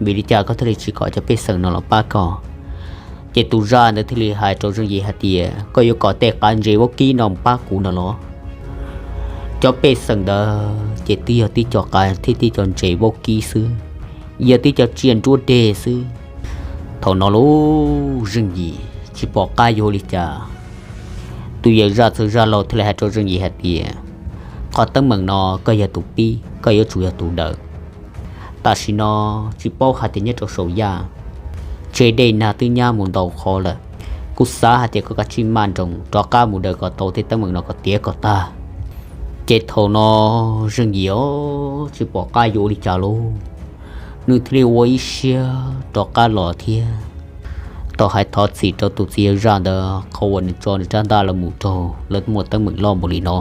vim li cas koj thiaj li tsis kom cov pej xeem no los pab koj? Ces tus zaj ntawd thiaj li hais rau Zeej Yim hais tias, koj yuav kom tej qav ntses vaub kib no pab kuv no los? Cov pej xeem ntawd ces twb yog tib co qav thiab tib co ntses vaub kib xwb, yog tib co tsiaj nruab deg xwb. Thaum no lub Zeej Yim tsis pom qab yuav li cas. Tus yawm zaj txawj zaj laug thiaj li hais rau Zeej Yim hais tias, qhov teeb meem no koj yog tus pib, koj yuav tsum yog tus daws. Tam sim no tsis paub hais tias nyob rau saum yaj, tseg dej nag twb nyab mus ntau qhov lawm. Kuv xav hais tias koj kav tsij maj nroos rov qab mus daws kom tau tej teeb meem no kom tiav kom tag. Ces thaum no Zeej Yim tsis pom qab yuav ua li cas lauj, nws thiaj li ua ib siab rov qab los thiab tau hais thov txim rau tus txiv yawg zaj ntawd qhov uas nws tso nws rab ntaj los mus raug lawv muaj teeb meem loj npaum li no.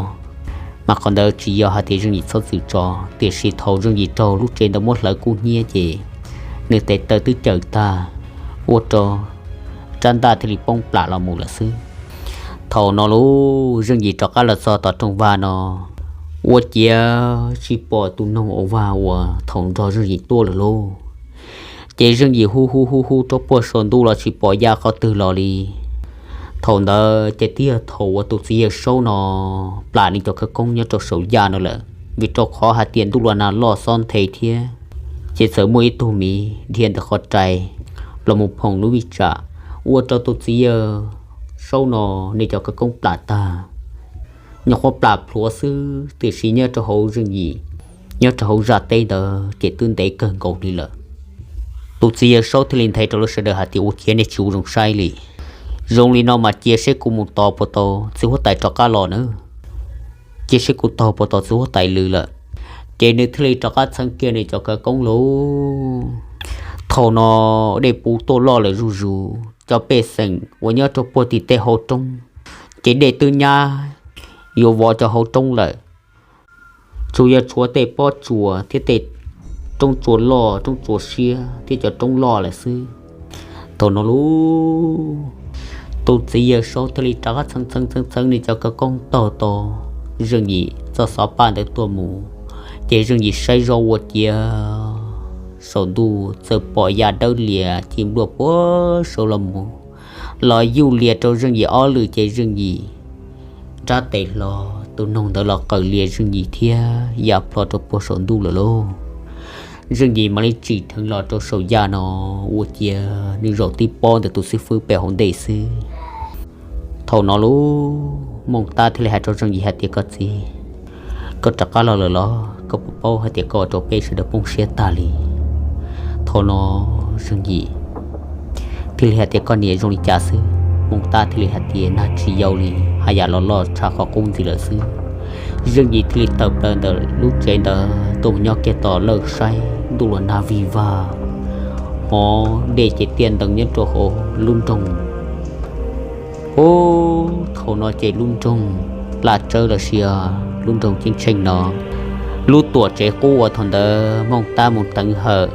Mas qhov ntawd tsis yog hais tias Zeej Yim txhob txwm tso, tiam sis thaum Zeej Yim raug lub tsev ntawd muab hlawv kub hnyiab ces nws tes taw twb cawm tag, ua rau rab ntaj thiaj li poob plam los mus lawm xwb. Thaum no lub Zeej Yim rov qab los txog tom rooj vag no, ua ciav tsis pom tus noog uas vag uas thaum nrog Zeej Yim tuaj lawm lauj. Ces Zeej Yim hu hu hu hu rau puag saum ntuj los tsis pom ya qhov twg los li. Thaum ntawd ces twb yog thaum uas tus txiv yawg Saub no plam nws cov khawv koob nyob rau saum yaj no lawm, vim rau qhov hais tias ntuj los nag loj xob nthe thiab. Ces txawm muaj ib tug miv dhia ntawm qhov rai los mus phoom lub vij tsam, ua rau tus txiv yawg Saub no nws cov khawv koob plam tag. Nyuam qhuav plam plhuav xwb, tiam sis nyob rau hauv Zeej Yim, nyob rau hauv zaj teb ntawd ces twb ntev kawg nkaus li lawm. Tus txiv yawg Saub thiaj li nthe rau lawv sawv daws hais tias, ua ciav nej tsis ua zoo saib li. Zoo li no mas cia seb kuv mus tos puas tau txiv huab tais rov qab los na. Cia seb kuv tos puas tau txiv huab tais lawm. Ces nws thiaj li rov qab txheeb kiag nws cov khawv koob lauj. Thaum no dej puv tuaj loj lawm zuj zus, cov pej xeem uas nyob rau puag tim tej hauv roob, ces dej twb nyab yuav vov cov hauv roob lawm. Tsuas yog tshuav tej pob tsuas thiab tej roob tsuas loj, roob tsuas siab thiab cov roob loj lawm xwb. Thaum no lub, tus txiv yawg Saub thiaj li rov qab txheeb txheeb txheeb txheeb nws cov khawv koob taug tau Zeej Yim txoj xov paj ntawd tuaj mus. Ces Zeej Yim saib zoj ua ciav saum ntuj txawm pom ya dawb lias ci npluaj puag saud los mus, los yuj lias rau Zeej Yim ob lwm ces Zeej Yim nrab tes hlo, tus noog ntawd los qaws lias Zeej Yim thiab ya plho rau puag saum ntuj lawm lauj. Zeej Yim mam li tsim dheev los rau saum yaj no, ua ciav nws zaum tib pob ntawm tus xib fwb pem hauv ntej xwb. Thaum no lub Mooj Tab thiaj li hais rau Zeej Yim hais tias, koj txiv, koj rov qab los lawm los? Koj puas paub hais tias koj ua rau peb sawv daws poob siab tag li. Thaum no Zeej Yim thiaj li hais tias, koj niam, zoo li cas xwb? Mooj Tab thiaj li hais tias, nag tsis yau li, haj yam los loj tshaj qhov qub ntxiv lawm xwb. Zeej Yim thiaj li tawm plaws ntawm lub tsev ntawd tuaj mus nyob kiag tom lawj saib ntuj los nag vig vag, hos dej ces tiaj ntees nyob rau hauv lub nroog. Ub, thaum no ces lub nroog Plaj Tsawb los sis lub nroog Ceeb Tsheej no, lub tuam tsev qub uas thaum ntawd Mooj Tab mus teev hawm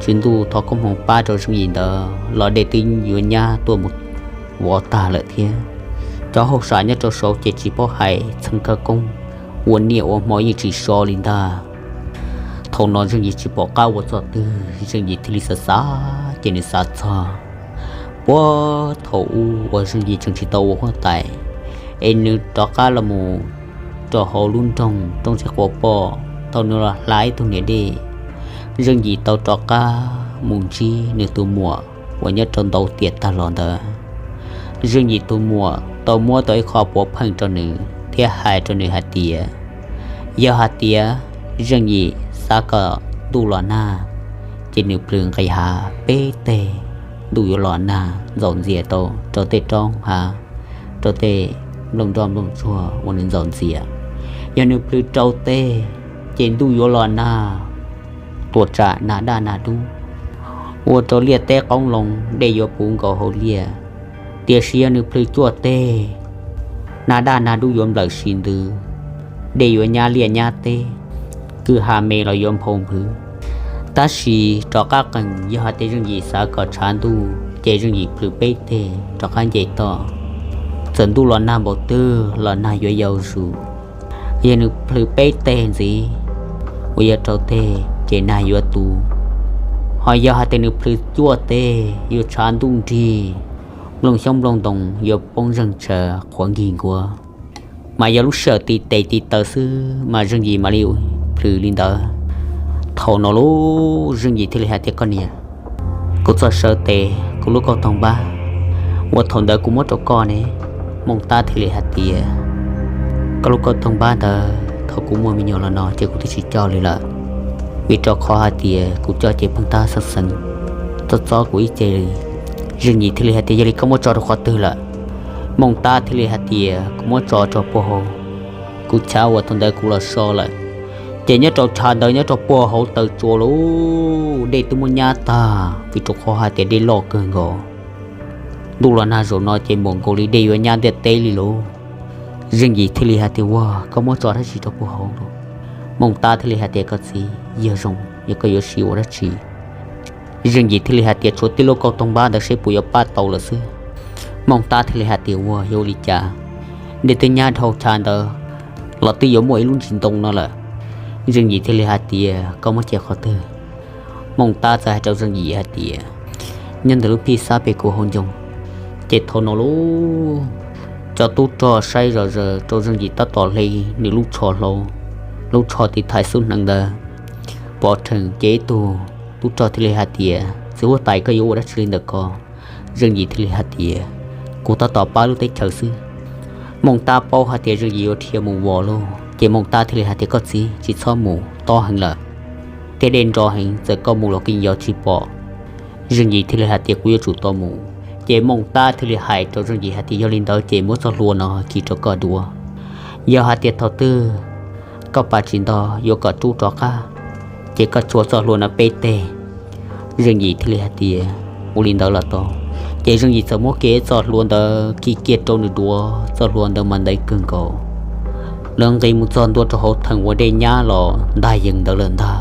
Tswv Ntuj thov koob hmoov pab rau Zeej Yim ntawd los dej twb yuav nyab tuaj mus vov tag lawm thiab. Cov hauj sam nyob rau saud ces tsis paub hais txheeb khawv koob, ua niaj ua hmo yeej tsis so li ntag. Thaum no Zeej Yim tsis pom qab ua txoj twg, Zeej Yim thiaj li xav xav ces nws xav txog puag thaum ub uas Zeej Yim tseem tsis tau ua huab tais, es nws rov qab los mus rau hauv lub nroog Roob Txiv Quav Poj, thaum nws los hla ib tug niam dej, Zeej Yim tau rov qab mus ntsib nws tus muam uas nyob rau ntau tiam tag los ntawd. Zeej Yim tus muam tau muab tau ib qho puav pheej rau nws thiab hais rau nws hais tias, yog hais tias Zeej Yim xav kom ntuj los nag, ces nws plhws nqis hav peb teg, ntuj yuav los nag ntxaum ntxias tau rau tej roob hav, rau tej nplooj nroj nplooj tsuag uas nws ntxaum ntxias. Yog nws plhws rau teg, ces ntuj yuav los nag tuam tsam nag daj nag dub, ua rau liaj teb qoob loo, dej yuav puv nkaus hauv liaj. Tiam sis yog nws plhws cuaj teg, nag daj nag dub yuav nplawm si ntws, dej yuav nyab liaj nyab teb, kwj ha me los yuav nphau nphwv. Tab sis rov qab qees, yog hais tias Zeej Yim xav kom tshav ntuj ces Zeej Yim plhws peb teg rov qab nce toj. Txawm ntuj los nag npaum twg los nag yuav yau zus. Yog nws plhws peb teg ntxiv uas yog rau teg ces nag yuav tu. Ho yog hais tias nws plhws cuaj teg yuav tshav ntuj nrig, nplooj xyoob nplooj ntoo yuav poob zeeg tshaws qhuav nkig nkuav. Mas yog lub sij hawm tiv tes tiv taw xwb mas Zeej Yim mam li plhws li ntawd. Thaum no lub Zeej Yim thiaj li hais tias, koj niam, kuv txog sawv tes kuv lub kauj toog npab uas thaum ntawd kuv muab rau koj ne. Mooj Tab thiaj li hais tias, koj lub kauj toog npab ntawd thaum kuv muaj me nyuam los no ces kuv twb tsis coj li lawm, vim rau qhov hais tias kuv coj ces pheej tab xeeb xeeb, txob txob kuv ib ce li. Zeej Yim thiaj li hais tias, yog li koj muab tso rau qhov twg lawm? Mooj Tab thiaj li hais tias, kuv muab tso rau puag hauv kuv chav uas thaum ntawd kuv los so lawm. Ces nyob rau chav ntawd nyob rau puag hauv taw tsua lub dej twb muab nyab tag, vim rau qhov hais tias dej loj kawg nkaus. Ntuj los nag zaum no ces npaum nkaus li dej yuav nyab ntiaj teb li lauj. Zeej Yim thiaj li hais tias, ua koj muab tso dab tsi rau puag hauv no? Mooj Tab thiaj li hais tias, koj txiv, yog zoo yog koj yuav siv ua dab tsi? Zeej Yim thiaj li hais tias, tshuav tib lub kauj toog npab ntawd seb puas yuav pab tau lawm xwb. Mooj Tab thiaj li hais tias, ua yog ua li cas? Dej twb nyab dhau chav ntawd los twb yuav muaj ib lub ntsis ntoo no lawm. Zeej Yim thiaj li hais tias, koj muab cia qhov twg? Mooj Tab txawm hais rau Zeej Yim hais tias, nyob ntawm lub phij xab pem kuv hauv ncoo. Ces thaum no lub, cov tub rog saib zom zaws rau Zeej Yim tab tom hle nws lub tsho hlau, lub tsho tiv thaiv xub hneev ntawd pov rhees. Ces ib tug tub rog thiaj li hais tias, txiv huab tais, koj yuav ua dab tsi li ntawm ko? Zeej Yim thiaj li hais tias, kuv tab tom pab lub teb chaws xwb. Mooj Tab paub hais tias Zeej Yim yuav dhia mus vos lauj, ces Mooj Tab thiaj li hais tias, koj txiv, tsis txhob mus, tob heev lawm, tej dej nro heev, txawm koj mus los kuj yog tsis pom. Zeej Yim thiaj li hais tias, kuv yuav tsum tau mus. Ces Mooj Tab thiaj li hais rau Zeej Yim hais tias, yog li ntawd ces muab txoj hlua no kis rau koj dua. Yog hais tias thaum twg koj pab tsis nto yuav kom rub rov qab, ces koj tshuab txoj hlua no peb teg. Zeej Yim thiaj li hais tias, ua li ntawd los tau. Ces Zeej Yim txawm muab kiag txoj hlua ntawd kis kiag rau nws dua, txoj hlua ntawd mas ntev kawg nkaus, lawv nqis mus txog ntua rau hauv theem uas dej nyab los ntag yees ntawd lawm ntag.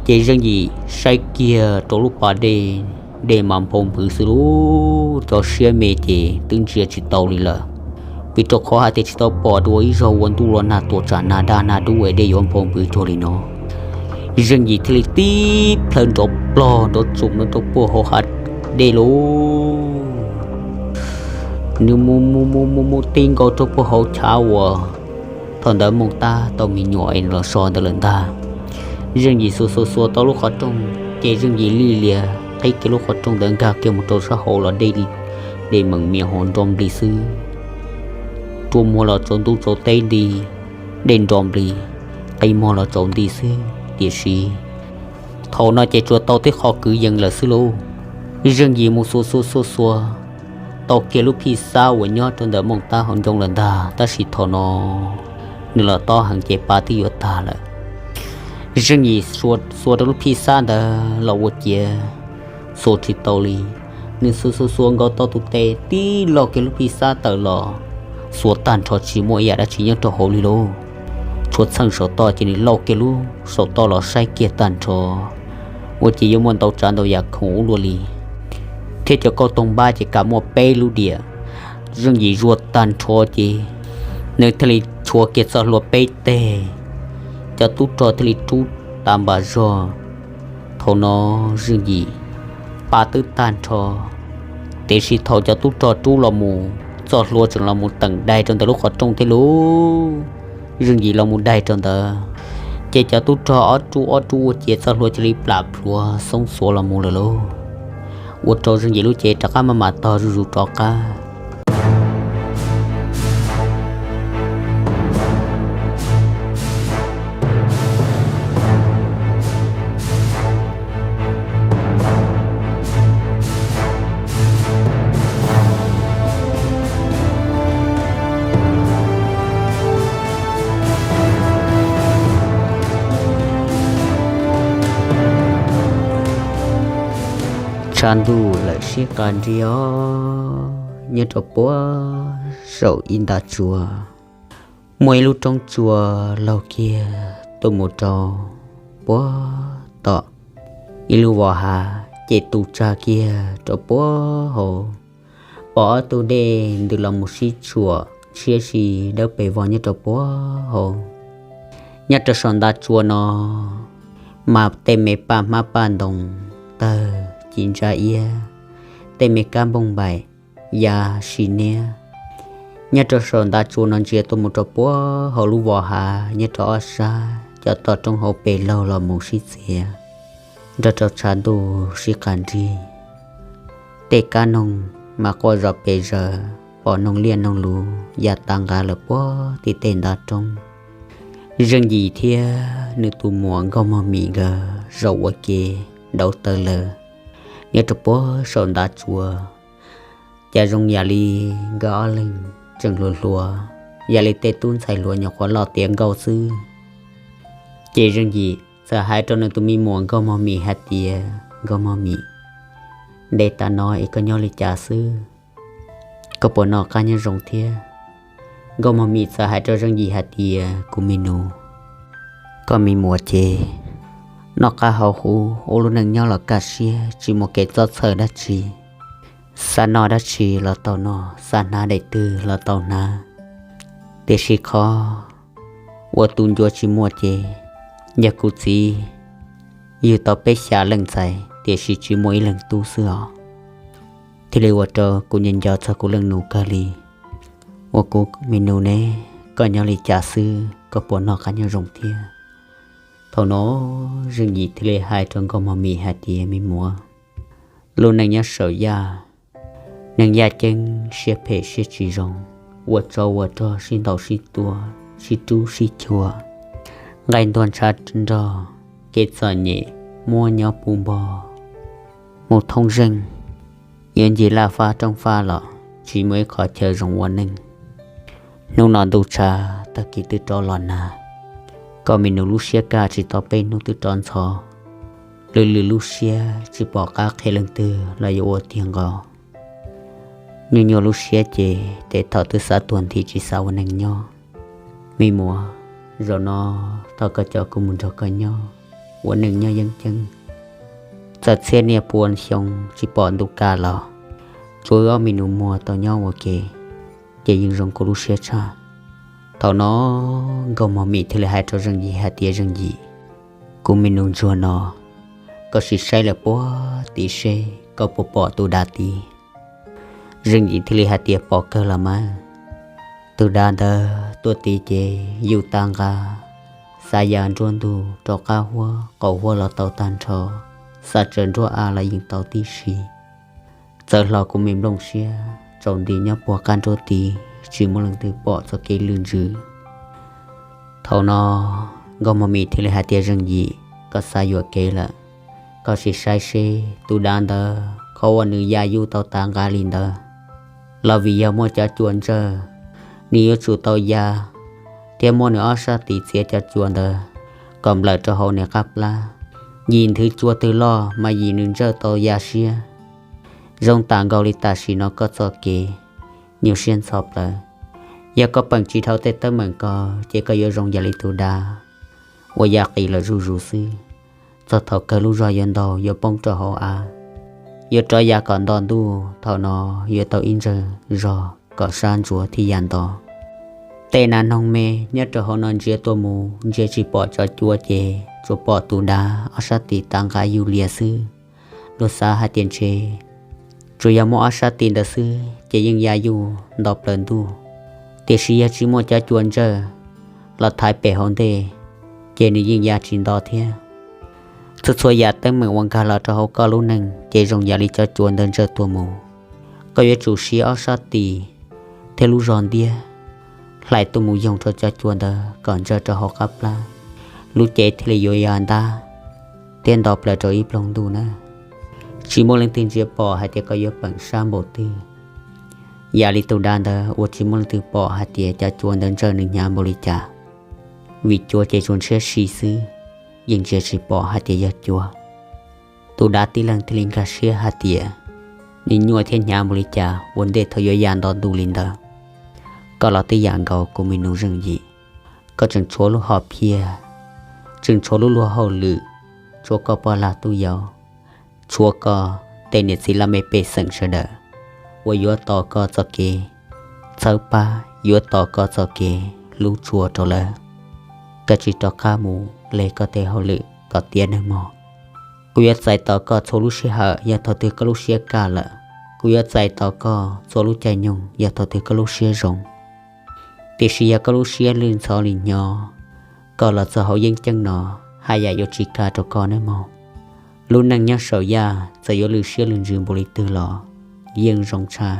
Ces Zeej Yim saib kiag rau lub pas dej, dej mas nphau nphwv xwb lauj, cov siab me ces twb ntsia tsis tau li lawm, vim rau qhov hais tias tsis tau pom dua ib zaug ua ntuj los nag tuam tsam nag daj nag dub es dej yuav nphau nphwv cuag li no. Zeej Yim thiaj li tib plhaw nrov plog nrov tsuas no rau puag hauv hav dej lauj. Nws mus mus mus mus mus ti nkaus rau puag hauv chav uas thaum ntawd Mooj Tab tau me nyuam es los so ntawd lawm ntag. Zeej Yim xuas xuas xuas tau lub qhov rooj, ces Zeej Yim lig lias qhib kiag lub qhov rooj ntawd nkag kiag mus rau sab hauv los dej, dej meem mias ho nro nplig xwb. Rua muag los tsaus ntuj tsaus teb nti, dej nro nplig, qi muag los tsaus nti xwb. Tiam sis thaum no ces tsuas tau tib qho kwv yees lawm xwb lauj. Zeej Yim mus xuas xuas xuas xuas tau kiag lub phij xab uas nyob rau ntawm Mooj Tab hauv ncoo lawm ntag, tab sis thaum no nws los tob heev ces pa twb yuav tag lawm. Zeej Yim xuas rau lub phij xab ntawd los ua ciav xuas tsis tau li. Nws xuas xuas xuas nkaus tau tus tes tib lauj kiag lub phij xab tawm los, xuas tag nrho tsis muaj ib yam dab tsi nyob rau hauv li lauj. Tshuav txheej saum toj ces nws lauj kiag lub saum toj los saib kiag tag nrho, ua ciav yuav muaj ntau tsav ntau yam khoom ua luaj li, thiab cov kauj toog npab ces kam muaj peb lub diam. Zeej Yim zuaj tag nrho ces nws thiaj li tshuav kiag txoj hlua peb teg, cov tub rog thiaj li rub tas npam zog. Thaum no Zeej Yim pa twb tag nrho, tiam sis thaum cov tub rog rub los mus, txoj hlua tseem los mus teem dai rau ntawm lub qhov rooj thiab lauj. Zeej Yim los mus dai rau ntawd, ces cov tub rog ob rub ob rub ua ciav txoj hlua cia li plam plhuav xoob xuav los mus lawm lauj. Ua rau Zeej Yim lub cev rov qab maj mam tog zuj zus rov qab. Tshav ntuj lawm sib qab nrig os, nyob rau puag saum ib ntav tsua, muaj ib lub roob tsua laug kiag tuaj mus rau puag tom ib lub vos hav, ces tu tsag kiag rau puag hauv. Pom ob tug dej ntws los mus sib tshuam tshiab si dawb pes vog nyob rau puag hauv. Nyob rau saum ntav tsua no mas tej me paj hmab paj ntoo tawg ci ntsa iab, tej me kab npauj npaim ya si niab. Nyob rau saum ntav tsua no ntsia tuaj mus rau puag hauv lub vos hav nyob rau ob sab, cov toj roob hauv pes laug los mus sib txiav nrog rau tshav ntuj sib qab nrig. Tej kab noog mas quaj zom pes zaws, pom noog liaj noog luv ya tas nqa lawm puag tim tej ntav roob. Zeej Yim thiab nws tus muam Nkauj Mog Mim nkawd zaum ua ke dauv taw lawm nyob rau puag saum ntav tsua. Cas zoo yam li nkawd ob leeg tseem hluas hluas, yam li tej tub ntxhais hluas nyuam qhuav loj tiav nkauj xwb. Ces Zeej Yim txawm hais rau nws tus me muam Nkauj Mog Mim hais tias, Nkauj Mog Mim, ntev tas no es koj nyob li cas xwb? Koj puas noj qab nyob zoo thiab? Nkauj Mog Mim txawm hais rau Zeej Yim hais tias, Kuv me nus, koj me muam ces noj qab haus huv, ua lub neej nyob los kaj siab, tsis muaj kev txob txhawj dab tsi. Xav noj dab tsi los tau noj, xav hnav daim twg los tau hnav. Tiam sis qhov uas tu ncua tsis muaj ces yog kuv txiv yug tau peb xya leej ntxhais tiam sis tsis muaj ib leeg tub xwb os. Thiaj li ua rau kuv nco nco txog kuv leej nus kawg li. Ua kuv me nus ne, koj nyob li cas xwb, koj puas noj qab nyob zoo thiab? Thaum no Zeej Yim thiaj li hais rau Nkauj Mog Mim hais tias, Me muam, lub neej nyob saum yaj, neeg yaj ceeb siab phem siab tsis zoo, ua tsov ua rog sib ntaus sib tua, sib rub sib chua, nqaij ntuag ntshav nrog, kev txom nyem muab nyob puv npog mus thoob zeej. Yuav ncig laj fab roob fab los tsis muaj ib qhov chaw zoo ua neej. Hnub no ntuj tshav, tag kis twb rov los nag. Koj me nus lub siab kaj tsis tau peb hnub twb rov ntxhov. Lwm lwm lub siab tsis pom qab qhia leej twg los yuav ua tiag nqos. Nyuaj nyuaj lub siab ces tes thaum twb xav tuag nthi tsis xav ua neeg nyob. Me muam, zaum no thov koj coj kuv mus nrog koj nyob, ua neej nyob yeeb ceeb. Txawm txhiab niaj pua xyoo tsis pom ntuj kaj los tsuav wb ob me nus muag tau nyob ua ke, ces yeej zoo kuv lub siab tshaj. Thaum no Nkauj Mog Mim thiaj li hais rau Zeej Yim hais tias, Zeej Yim, kuv me nus ntsuag no, koj sim saib lawm puag tim seb koj puas pom tus dav tid. Zeej Yim thiaj li hais tias, Pom kawg los mas. Tus dav ntawd tuaj tid ces yus tas nqa, xav ya nruab ntug rov qab huab qaum huab los tau tag nrho, xav tsaws nruab av los yeej tau tib si. Txawm hlo kuv me nplooj siab tsaus nti nyob puag qab nruab tid tsis muaj leej twg pom txoj kev lwj ntsws. Thaum no Nkauj Mog Mim thiaj li hais tias, Zeej Yim, koj xav yuam kev lawm. Koj sim saib seb tus dav ntawd qhov uas nws ya yus tau tas nqa li ntawd los vim yog muaj cov cua ntsawj, nws yuav tsum tau ya thiab muab nws ob sab tis txiav cov cua ntawd kom nplawm rau hauv nws qab plab. Yim nthwv cua twg loj mas yim nws ntsawj tau ya siab. Zoo tas nkaus li tam sim no koj txoj kev nyuaj siab ntxhov plaws. Yog koj peem tsis dhau tej teeb meem ko ces koj yuav zoo yam li tus dav uas ya qis lawm zuj zus xwb. Txog thaum kawg lub zog yuav ntaug yuav poob rau hauv av, yuav rov ya kom nto ntuj, thaum no yuav tau ib ntsawg zog kom sab ntsuav thiaj ya nto. Tej nas noog me nyob rau hauv no ntsia tuaj mus ntsia tsis pom cov cua ces tsuas pom tus dav ob sab tis tas nqa yus lias xwb. Luag xav hais tias ntshe tsuas yog muaj ob sab tis ntawd xwb ces yeej ya yus nto plaws ntuj. Tiam sis yog tsis muaj cov cua ntsawj los thaiv pem hauv ntej, ces nws yeej ya tsis nto thiab. Txhua txhua yam teeb meem uas nkag los rau hauv koj lub neej ces zoo yam li cov cua ntawd ntsawj tuaj mus. Koj yuav tsum siv ob sab tis thiab lub zog ntiab hlais tuaj mus yoog rau cov cua ntawd kom ntsawj rau hauv qab plab, lub cev thiaj li yuav ya ntab thiab nto plaws rau ib ploog ntuj na. Tsis muaj leej twg ntsia pom hais tias koj yuav peem sab npaum twg. Yam li tus dav ntawd uas tsis muaj leej twg pom hais tias cov cua ntawd ntsawj nws hnyav npaum li cas, vim cua ces tsuas ntshiab si xwb, yeej ntsia tsis pom hais tias yog cua. Tus dab tib leeg thiaj li nkag siab hais tias, nws nyuaj thiab hnyav npaum li cas ua ntej thaum yuav ya nto ntuj li ntawd. Koj los twb yam nkaus kuv me nus Zeej Yim, koj tseem tshuav lub hom phiaj, tseem tshuav lub luag hauj lwm, tshuav koj poj lag tub yau, tshuav koj tej niam txiv laj mej pej xeem sawv daws uas yuav tos koj txoj kev txhawb pab, yuav tos koj txoj kev hlub tshua rau lawv. Koj tsis rov qab mus hle koj tej hauj lwm kom tiav nawb mog. Kuv yuav txais tos koj txhua lub sij hawm yog thaum twg koj lub siab kaj lawm. Kuv yuav txais tos koj txhua lub caij nyoog yog thaum twg koj lub siab zoo. Tiam sis yog koj lub siab lwj ntxhov li hnyo, koj los txog hauv yeeb ceeb no, haj yam yuav tsis kaj rau koj nawb mog. Lub neej nyob saum yaj txawm yuav lwj siab lwj ntsws npaum li twg los yeej zoo tshaj.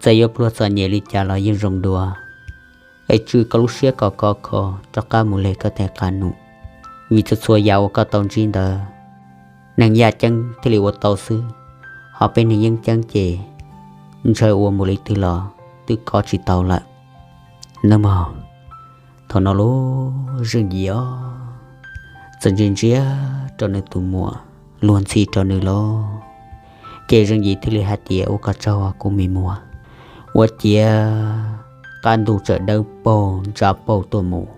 Txawm yuav pluag txom nyem li cas los yeej zoo dua. Es tswj koj lub siab kom khov kho rov qab mus hle koj tej qab num, vim txhua txhua yam uas koj tau ntsib ntawd, neeg yaj ceeb thiaj li ua tau xwb, ho peb neeg yeeb ceeb ces ntshaw ua npaum li twg los twb kov tsis tau lawm nawb mog. Thaum no lub Zeej Yim os, txawm ntsia ntsia rau nws tus muam, luag ntxhi rau nws lauj. Ces Zeej Yim thiaj li hais tias, ua koj tsaug kuv me muam. Ua ciav qab ntug txawm dawb paug ntsa paug tuaj mus,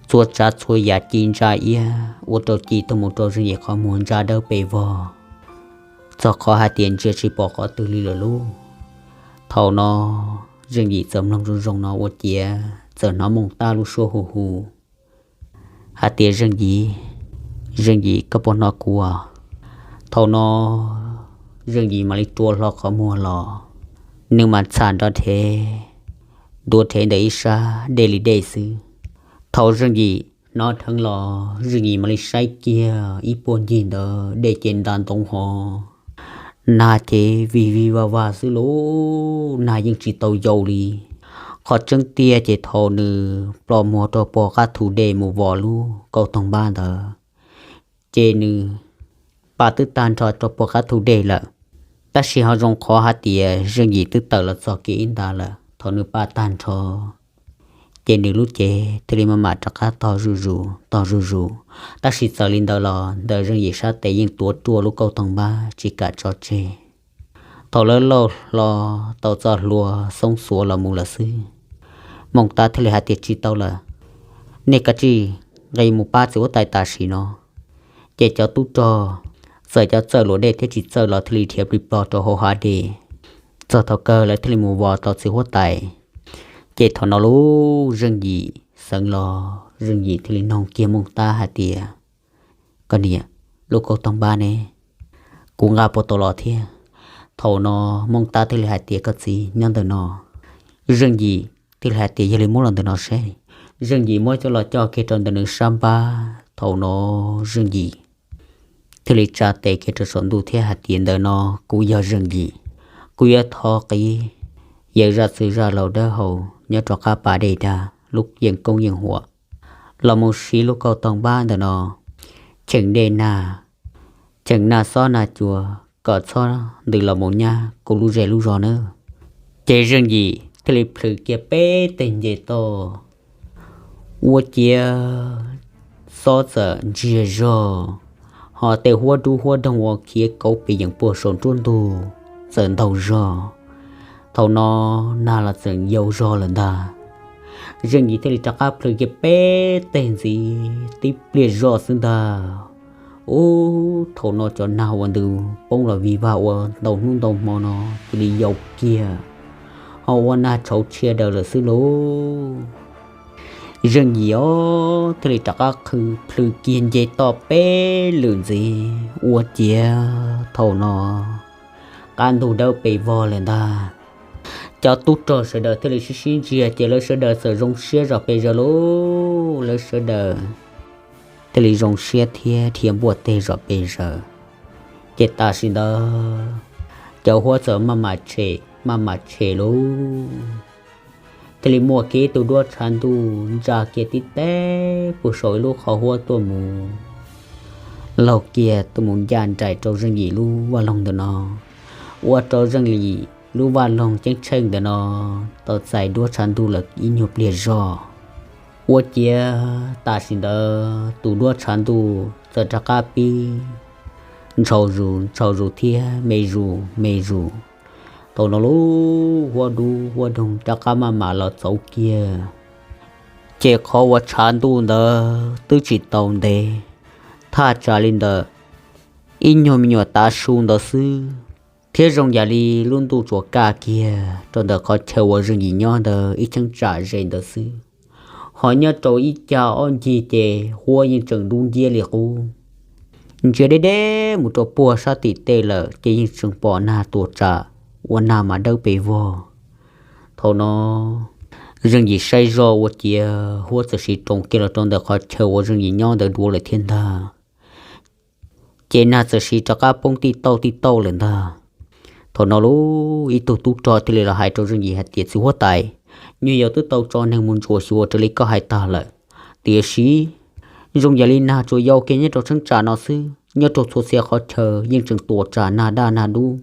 txhua tsav txhua yam ci ntsa iab ua rau ci tuaj mus rau Zeej Yim qhov muag ntsa dawb pes vog, txog qhov hais tias ntsia tsis pom qhov twg li lawm lauj. Thaum no Zeej Yim txawm mloog zoo zoo no ua ciav txawm hnov Mooj Tab lub suab hu hu hais tias, Zeej Yim, Zeej Yim, koj puas hnov kuv? Thaum no Zeej Yim mam li rua hlo qhov muag los, nws mam txham nrov rhev, ntuav rhev ntawm ib sab dej li dej xwb. Thaum Zeej Yim hnov dheev los Zeej Yim mam li saib kiag ib puag ncig ntawd dej ces nta ntoo hov, nag ces vig vig vag vag xwb lauj, nag yeej tsis tau yau li. Qhov tseeb tiag ces thaum nws ploj muag rau puag qab thu dej mus vos lub kauj toog npab ntawd, ces nws pa twb tag nrho rau puag qab thu dej lawm. Tab sis ho zoo qhov hais tias Zeej Yim twb tawm los txog kiag ib nta lawm, thaum nws pa tag nrho ces nws lub cev thiaj li maj mam rov qab tog zuj zus tog zuj zus. Tab sis txawm li ntawd los ntawm Zeej Yim sab tes yeej tuav ruaj lub kauj toog npab tsis kam tso tseg. Thaum lawv lauj hlo tau txoj hlua xoob xuav los mus lawm xwb, Mooj Tab thiaj li hais tias, Tsis tau lawm, nej kav tsij nqis mus pab txiv huab tais tam sim no. Ces cov tub rog txawm cov txawj luam dej thiab tsis txawj los thiaj li dhia plig plog rau hauv hav dej. Txog thaum kawg lawv thiaj li mus vos tau txiv huab tais. Ces thaum no lub Zeej Yim xeev los, Zeej Yim thiaj li noog kiag Mooj Tab hais tias, Koj niam, lub kauj toog npab ne, kuv nqa puas tau los thiab? Thaum no Mooj Tab thiaj li hais tias, Koj txiv, nyob ntawm no. Zeej Yim thiaj li hais tias, Yog li muab los ntawm no seb. Zeej Yim muab coj los coj kiag rau ntawm nws sab npab. Thaum no Zeej Yim thiaj li tsa tes kiag rau saum ntuj thiab hais tias, Ntawm no kuv yog Zeej Yim, kuv yuav thov qiv yawm zaj txwv zaj laus dawb hau nyob rov qab pas dej dag lub yeej koob yeej huam los mus siv lub kauj toog npab ntawm no cheem dej nag, cheem nag xob nag cua, kom txhob ntws los mus nyab kuv lub zej lub zog nawb. Ces Zeej Yim thiaj li plhws kiag peb teg nce toj, ua ciav xob txawm ntsiag zog, ho tej huab dub huab doog uas khiav kauv pes yeem puag saum nruab ntug txawm ntaug zog. Thaum no nag los txawm yau zog lawm ntag. Zeej Yim thiaj li rov qab plhws kiag peb teg ntxiv, tib pliag zoj xwb ntag. Ub, thaum no cov nag uas ntws poob los vig vag ua ntau hnub ntau hmo no cia li yau kiag, ho ua nag tshauv tshia daws lawm xwb lauj. Zeej Yim os thiaj li rov qab plhws kiag nce toj peb lwm ntxiv, ua ciav thaum no qab ntug dawb pes vog lawm ntag. Cov tub rog sawv daws thiaj li sib sib ntsia ces lawv sawv daws txawm zoo siab zom pes zaws lauj. Lawv sawv daws thiaj li zoo siab thiab dhia npuaj teg zom pes zaws. Ces tam sim ntawd cov huab txawm maj mam tshem maj mam tshem lauj. Thiaj li muaj kiag ib tug duab tshav ntuj ntsa kiag tib teg puag saum ib lub qhov huab tuaj mus, laug kiag tuaj mus ncaj nraim rau Zeej Yim lub vaj loog ntawm no, ua rau Zeej Yim lub vaj loog ceeb tsheej ntawm no tau txais duab tshav ntuj lawm ib nyuag pliag zog. Ua ciav tam sim ntawd tus duab tshav ntuj txawm rov qab pib ntshau zus ntshau zus thiab me zus me zus. Thaum no lub huab dub huab doog rov qab maj mam los txaus kiag, ces qhov uas tshav ntuj ntawd twb tsis tau ntev, thaj tsam li ntawm ib nyuag me nyuam tav su ntawd xwb, thiab zoo yam li lub ntuj tsuas kaj kiag rau ntawm qhov chaw uas Zeej Yim nyob ntawd ib cheeb tsam ze ntawd xwb. Ho nyob rau ib cag ob ncig ces huab yeej tseem dub nciab li qub, ntsia deb deb mus rau puag sab tim tej lawm ces yeej tseem pom nag tuam tsam ua nag mas dawb pes vog. Thaum no Zeej Yim saib zoj ua ciav huab txawm siv roos kiag los rau ntawm qhov chaw uas Zeej Yim nyob ntawd dua lawm thiab ntag. Ces nag txawm siv rov qab poob tij tauj tij tauj lawm ntag. Thaum no lub ib tug tub rog thiaj li los hais rau Zeej Yim hais tias, txiv huab tais, nyuag yaus twb tau tso neeg mus ntsuam xyuas raws li koj hais tag lawm, tiam sis zoo yam li nag tsuas yau kiag nyob rau cheeb tsam no xwb, nyob rau txhua txhia qhov chaw yeej tseem tuam tsam nag daj nag dub,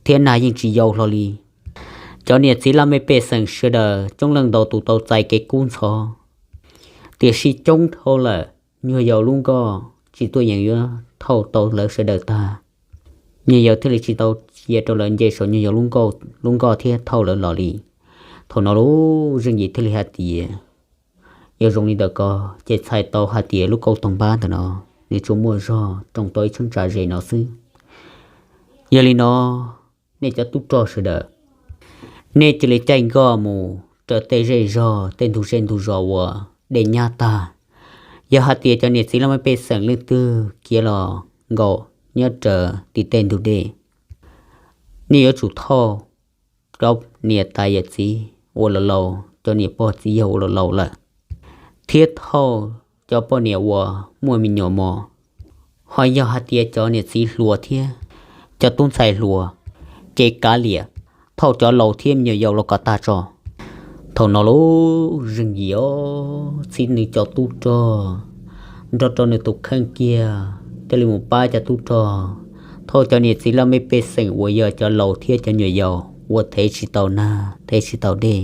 thiab nag yeej tsis yau hlo li. Cov niam txiv laj mej pej xeem sawv daws coob leej ntau tus tau txais kev kub ntxhov, tiam sis coob dhau lawm, nyuag yaus lub nkoj tsis tuaj yeem yuav thauj tau lawv sawv daws tag. Nyuag yaus thiaj li tsis tau cia rau lawv nce saum nyuag yaus lub nkoj thiab thauj lawv los li. Thaum no lub Zeej Yim thiaj li hais tias, yog zoo li ntawm ko ces txhais tau hais tias lub kauj toog npab ntawm no nws tsuas muaj zog roos tau ib cheeb tsam ze no xwb. Yog li no, nej cov tub rog sawv daws, nej cia li caij nkoj mus raws tej zej zog tej ntug zej ntug zos uas dej nyab tag. Yog hais tias cov niam txiv laj mej pej xeem leej twg khiav los nkaum nyob raws tim tej ntug dej, nej yuav tsum thauj cov niam tais yawm txiv uas laus laus, cov niam pog txiv yawg uas laus laus lawm, thiab thauj cov poj niam uas muaj me nyuam mos. Ho yog hais tias cov niam txiv hluas thiab cov tub ntxhais hluas, ces kav liam, thauj cov laus thiab me nyuam yaus los kom tag tso. Thaum no lub Zeej Yim txib nws cov tub rog nrog rau nws tus kheej kiag thiaj li mus pab cov tub rog thauj cov niam txiv laj mej pej xeem uas yog cov laus thiab cov nyuam yaus uas thev tsis tau nag thev tsis tau dej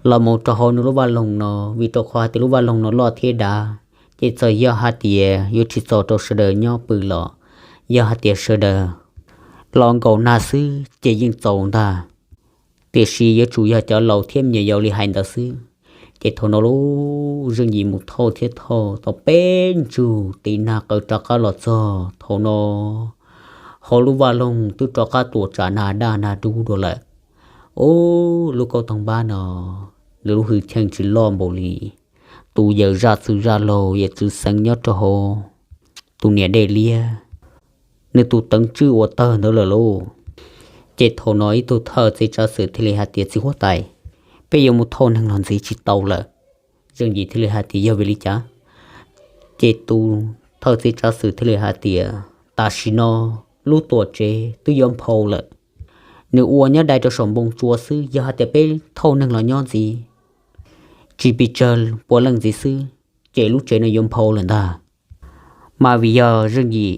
los mus rau hauv nws lub vaj loog no, vim rau qhov hais tias lub vaj loog no loj thiab dav, ces txawm yog hais tias yuav tsis txaus rau sawv daws nyob pw los, yog hais tias sawv daws los nkaum nag xwb ces yeej txaus ntag. Tiam sis yuav tsum yog cov laus thiab me nyuam yaus li hais ntawd xwb. Ces thaum no lub Zeej Yim mus thauj thiab thauj tau peb ntsug tiv nag qawm rov qab los txog, thaum no hauv lub vaj loog twb rov qab tuam tsam nag daj nag dub dua lawm. Ub, lub kauj toog npab no, nws lub hwj chim tsis loj npaum li tus yawm zaj txwv zaj laug yawm txwv xeev nyob rau hauv tus niam dej liab, nws tus teev tswj ua tawg ntawd lawm lauj. Ces thaum no ib tug thawj txiv tsav xwm thiaj li hais tias, txiv huab tais, peb yuav mus thauj neeg los ntxiv tsis tau lawm. Zeej Yim thiaj li hais tias, yog vim li cas? Ces tus thawj txiv tsav xwm thiaj li hais tias, tam sim no lub tuam tsev twb yuav nphau lawm, nws ua nyob dai rau saum npoo tsua xwb, yog hais tias peb thauj neeg los nyob ntxiv tsis pes tsawg pua leej ntxiv xwb, ces lub tsev no yuav nphau lawm ntag. Mas vim yog Zeej Yim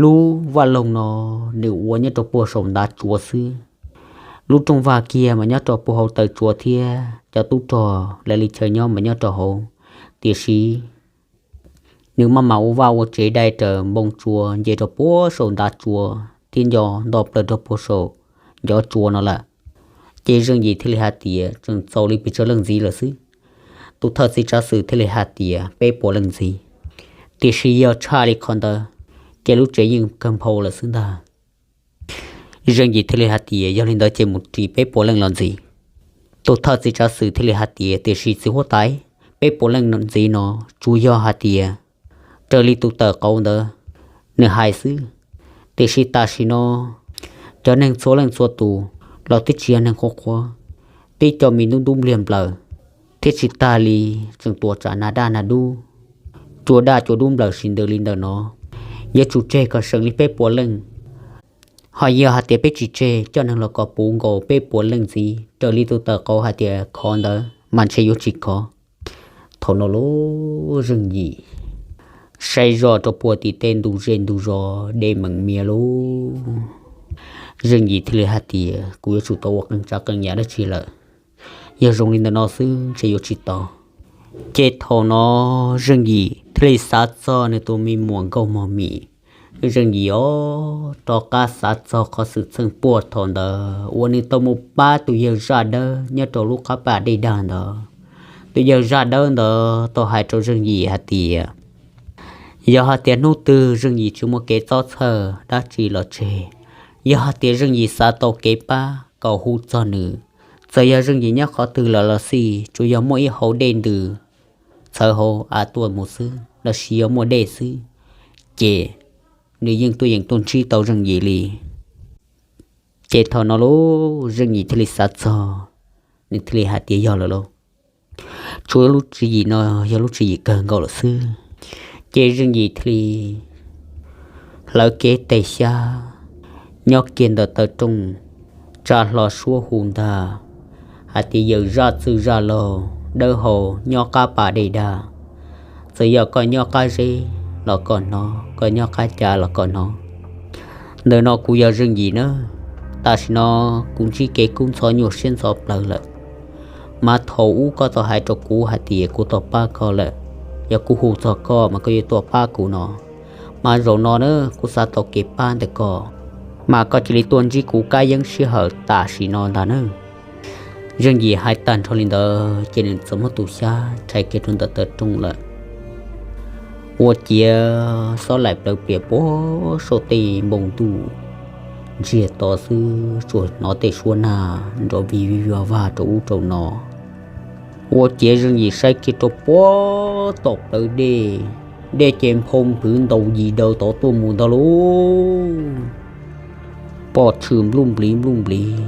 lub vaj loog no nws ua nyob rau puag saum ntav tsua xwb, lub rooj vag kiag mas nyob rau puag hauv taw tsua thiab cov tub rog lawv li chaw nyob mas nyob rau hauv, tiam sis nws maj mam ua vaj ua tsev dai raws npoo tsua nce rau puag saum ntav tsua thiab nco nto plaws rau puag saum ncov tsua no lawm. Ces Zeej Yim thiaj li hais tias, tseem txaus li pes tsawg leej ntxiv lawm xwb? Tus thawj txiv tsav xwm thiaj li hais tias, peb puas leej ntxiv. Tiam sis yog tshaj li qhov ntawd, ces lub tsev yeej kawg nphau lawm xwb ntag. Zeej Yim thiaj li hais tias, yog li ntawd ces mus ris peb puas leej los ntxiv. Tus thawj txiv tsav xwm thiaj li hais tias, tiam sis txiv huab tais, peb puas leej ntxiv no tsuas yog hais tias raws li tus tawm qauv ntawd nws hais xwb. Tiam sis tam sim no cov neeg txhua leej txhua tus los twb tsis yog neeg qhuav qhuav, tib co me ntub ntub npliag nplaws, thiab tsis tag li tseem tuam tsam nag daj nag dub, cua daj cua dub nplawm sis ntws li ntawm no. Yuav tsum tseg kom seem li peb puas leej. Ho yog hais tias peb tsis tseg, coj neeg los kom puv nkaus peb puas leej ntxiv raws li tus tawm qauv hais tias khov ntawd mas ntshe yuav tsis khov. Thaum no lub Zeej Yim saib zoj rau puag tim tej ntug zej ntug zos deb meem mias lauj. Zeej Yim thiaj li hais tias, kuv yuav tsum tau ua qee tsav qee yam dab tsi lawm. Yog zoo li ntawm no xwb ntshe yuav tsis tau. Ces thaum no Zeej Yim thiaj li xav txog nws tus me muam nkauj mog mim, Zeej Yim os, rov qab xav txog qhov xwm txheej puag thaum ntawd uas nws tau mus pab tus yawg zaj dawb nyob rau lub qab pas dej dag ntawd. Tus yawg zaj dawb ntawd tau hais rau Zeej Yim hais tias, yog hais tias hnub twg Zeej Yim tsis muaj kev txob txhawj dab tsi los tseg, yog hais tias Zeej Yim xav tau kev pab kom hu txog nws, txawm yog Zeej Yim nyob qhov twg lawm los xij, tsuas yog muaj ib hau dej ntws txhawv hauv av tuaj mus xwb los sis yog muaj dej xwb, ces nws yeej tuaj yeem tuaj ntsib tau Zeej Yim li. Ces thaum no lauj, Zeej Yim thiaj li xav txog, nws thiaj li hais tias yog lawm lauj, tsuas lub tswv yim no yog lub tswv yim kawg nkaus lawm xwb. Ces Zeej Yim thiaj li hlawv kiag tes xyab nyob kiag ntawm taw rooj, tsa hlo suab hu ntag hais tias, yawm zaj txwj zaj laug dawb hau nyob qab pas dej dag, txawm yog koj nyob qab zeb los koj hnov, koj nyob qab cav los koj hnov. Ntawm no kuv yog Zeej Yim nawb. Tam sim no kuv ntsib kev kub ntxhov nyuaj siab ntxhov plawv lawm, mas thaum ub koj tau hais rau kuv hais tias kuv tau pab koj lawm, yog kuv hu txog koj mas koj yuav tuaj pab kuv no, mas zaum no na kuv xav tau kev pab ntawm koj, mas koj cia li tuaj ntsib kuv kab yeeb sij hawm tam sim no ntag nawb. Zeej Yim hais tag nrho li ntawd ces nws txawm muab tus xyab rhais kiag rau ntawm taw rooj lawm. Ua ciav xob laim plawv plias puag saum tej npoo ntuj, ntsiag to xwb tsuas hnov tej suab nag nrov vig vig vag vag rau ub rau no. Ua ciav Zeej Yim saib kiag rau puag tom plawv dej, dej ces nphau nphwv ntaus yim daws tod tuaj mus ntag lauj. Pom tshwm npluj npliv npluj npliv,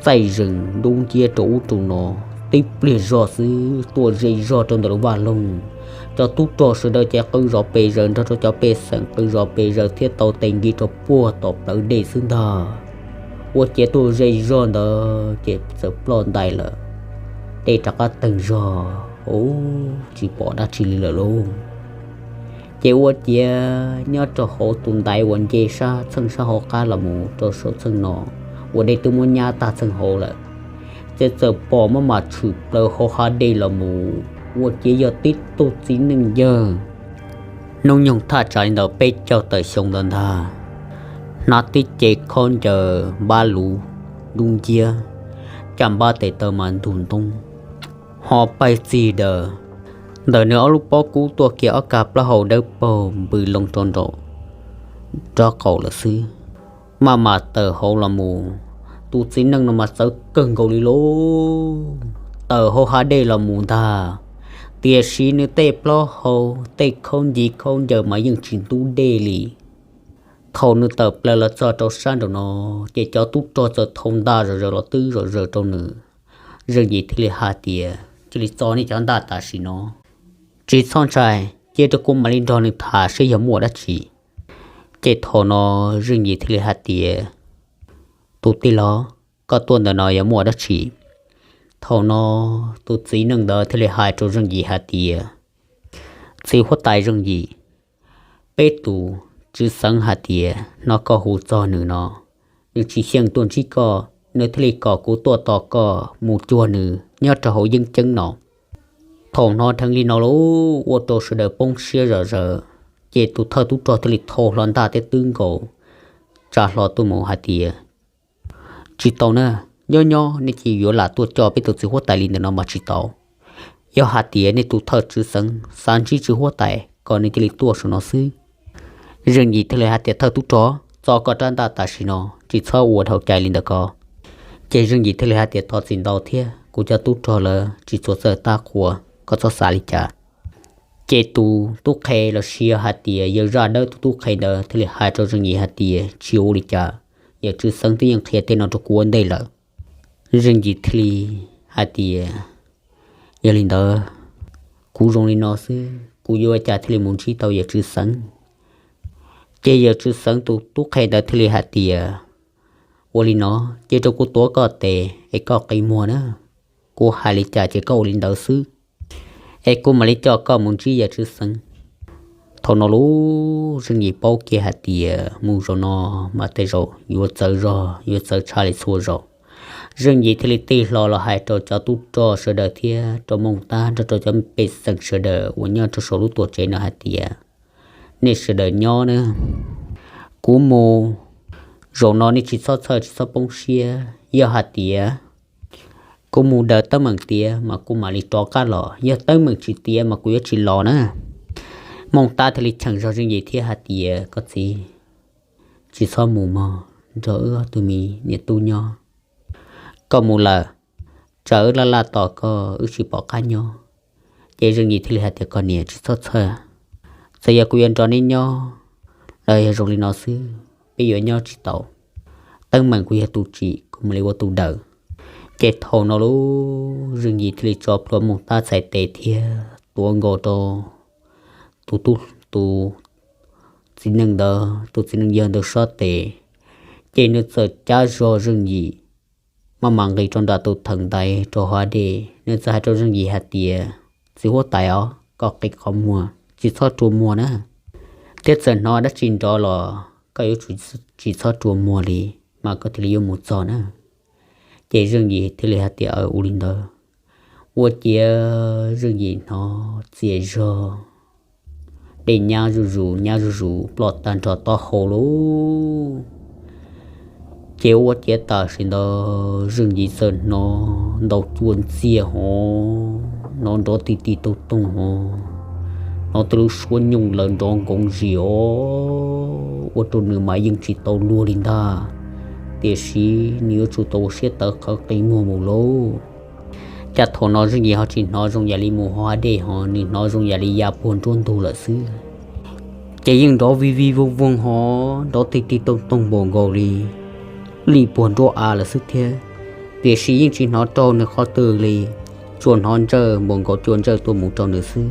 txaij zees dub nciab rau ub rau no. Tib pliag zog xwb tuaj ze zog rau ntawm lub vaj loog. Cov tub rog sawv daws ces qw zov pes zaws nrog rau cov pej xeem qw zov pes zaws thiab tau tes nki rau puag tom plawv dej xwb ntag. Ua ciav tuaj ze zog ntawd ces txawm ploj ntais lawm. Dej rov qab teeg zog, tsis pom dab tsi li lawm lauj. Ces ua ciav nyob rau hauv tus ntaiv uas nce sab txheej sab hauv qab los mus rau saum txheej no, uas dej twb muab nyab tag txheej hauv lawm, ces txawm pom maj mam tshwm plaws hauv hav dej los mus. Ua ciav yog tib tug txiv neej yawg hnub nyoog thaj tsam li ntawm peb caug tawm xyoo ntawd ntag, hnab tib ce khaub ncaws npab luv dub nciab, caj npab tes taw mas ntug ntoob, ho pais txig daws. Ntawm nws ob lub pob kub tuaj kiag ob kag plaub hau dawb paug npws loo rau nraum nraub qaum lawm xwb. Maj mam tawm hauv los mus, tus txiv neej no mas txawv kawg nkaus li lauj. Tawm hauv hav dej los mus ntag, tiam sis nws tej plaub hau, tej khaub ncaws khaub ncaws mas yeej tsis ntub dej li. Thaum nws tawm plaws los txog rau sab nraum no, ces cov tub rog txawm thau ntaj zom zaws los twb zom zaws rau nws. Zeej Yim thiaj li hais tias, cia li txo nej cov ntaj tam sim no, tsis txhob ntshai, cia rau kuv mam li nrog nws tham seb yog muaj dab tsi. Ces thaum no Zeej Yim thiaj li hais tias, tus tij laug, koj tuaj ntawm no yog muaj dab tsi? Thaum no tus txiv neej ntawd thiaj li hais rau Zeej Yim hais tias, txiv huab tais Zeej Yim, peb tus tswv xeev hais tias hnov koj hu txog nws no, nws tsis xyeej tuaj ntsib koj, nws thiaj li kom kuv tuaj tos koj mus cuag nws nyob rau hauv yeeb ceeb no. Thaum hnov dheev li no lauj, ua rau sawv daws poob siab zom zaws, ces tus thawj tub rog thiaj li thau hlo ntaj thiab twb nkaus, tsa hlo tuaj mus hais tias, tsis tau na, nyob nyob nej cia yuav lam tuaj coj peb tus txiv huab tais li ntawm no mas tsis tau. Yog hais tias nej tus thawj tswv xeev xav ntsib tswv huab tais kom nws cia li tuaj saum no xwb. Zeej Yim thiaj li hais tias, thawj tub rog, txo koj rab ntaj tam sim no, tsis txhob ua dhau cai li ntawm ko. Ces Zeej Yim thiaj li hais tias, thov txim ntau thiab, kuv cov tub rog lawv tsis txhua txawj tab qhua, koj txhob xav li cas. Ces tus tub qhe los sis yog hais tias yawg zaj dawb tus tub qhe ntawd thiaj li hais rau Zeej Yim hais tias, tsis ua li cas, yawm tswv xeev twb yeej qhia tej no rau kuv ua ntej lawm. Zeej Yim thiaj li hais tias, yog li ntawd, kuv zoo li no xwb, kuv yuav ua cas thiaj li mus ntsib tau yawm tswv xeev? Ces yawm tswv xeev tus tub qhe ntawd thiaj li hais tias, ua li no, cia rau kuv tuav koj tes es koj qi muag na, kuv hais li cas ces koj ua li ntawd xwb, es kuv mam li coj koj mus ntsib yawm tswv xeev. Thaum no lauj, Zeej Yim paub kiag hais tias mus zaum no mas tej zaum yuav txawv zog, yuav txawv tshaj li txhua zaus. Zeej Yim thiaj li tig hlo los hais rau cov tub rog sawv daws thiab rau Mooj Tab nrog rau cov pej xeem sawv daws uas nyob rau saum lub tuam tsev no hais tias, nej sawv daws nyob na. Kuv mus, zaum no nej tsis txhob txhawj tsis txhob poob siab. Yog hais tias kuv mus daws teeb meem tiav mas kuv mam li rov qab los, yog teeb meem tsis tiav mas kuv yuav tsis los na. Mooj Tab thiaj li cheem zog Zeej Yim thiab hais tias, koj txiv, tsis txhob mus mog, nrog wb ob tug me niam tub nyob. Koj mus lawm, tsam wb laj laj tos koj wb tsis pom qab nyob. Ces Zeej Yim thiaj li hais tias, koj niam, tsis txhob txhawj, txawm yog kuv yuav nrog neb nyob los yog zoo li no xwb, peb yuav nyob tsis tau. Teeb meem kuv yog tus tsim, kuv mam li ua tus daws. Ces thaum no lub Zeej Yim thiaj li tso plhuav Mooj Tab txhais tes thiab tuav nkaus rau tus tub, tus txiv neej ntawd, tus txiv neej yawg ntawd sab tes. Ces nws txawm cab zog Zeej Yim maj mam nqis rau nram tus theem ntaiv rau hauv dej. Nws txawm hais rau Zeej Yim hais tias, txiv huab tais os, koj qi qhov muag, tsis txhob rua muag na. Thiab txawm hnov dab tsi nrov los koj yuav tsum tsis txhob rua muag li, mas koj thiaj li yuav mus txog na. Ces Zeej Yim thiaj li hais tias, aw, ua li ntawd. Ua ciav Zeej Yim hnov txias zog, dej nyab zuj zus nyab zuj zus ploj tag nrho taub hau lauj. Ces ua ciav tam sim ntawd Zeej Yim txawm hnov ntaus cua ntxiag hov, hnov nrov ti ti toog toog hov, hnov tej lub suab nyooj lawv nrov nkoov zis os. Ua rau nws mas yeej tsis tau luag li ntag, tiam sis nws yuav tsum tau ua siab tawv qhawv qi muag mus lauj. Cas thaum no Zeej Yim ho tsis hnov zoo yam li mus hauv dej hov, nws hnov zoo yam li ya puag nruab ntug lawm xwb. Ces yeej nrov vij vij voog voog hov, nrov ti ti toog toog npaum nkaus li li puag nruab av lawm xwb thiab. Tiam sis yeej tsis hnov rau nws qhov twg li, tsuas hnov ntsawj npaum nkaus cua ntsawj tuaj mus rau nws xwb.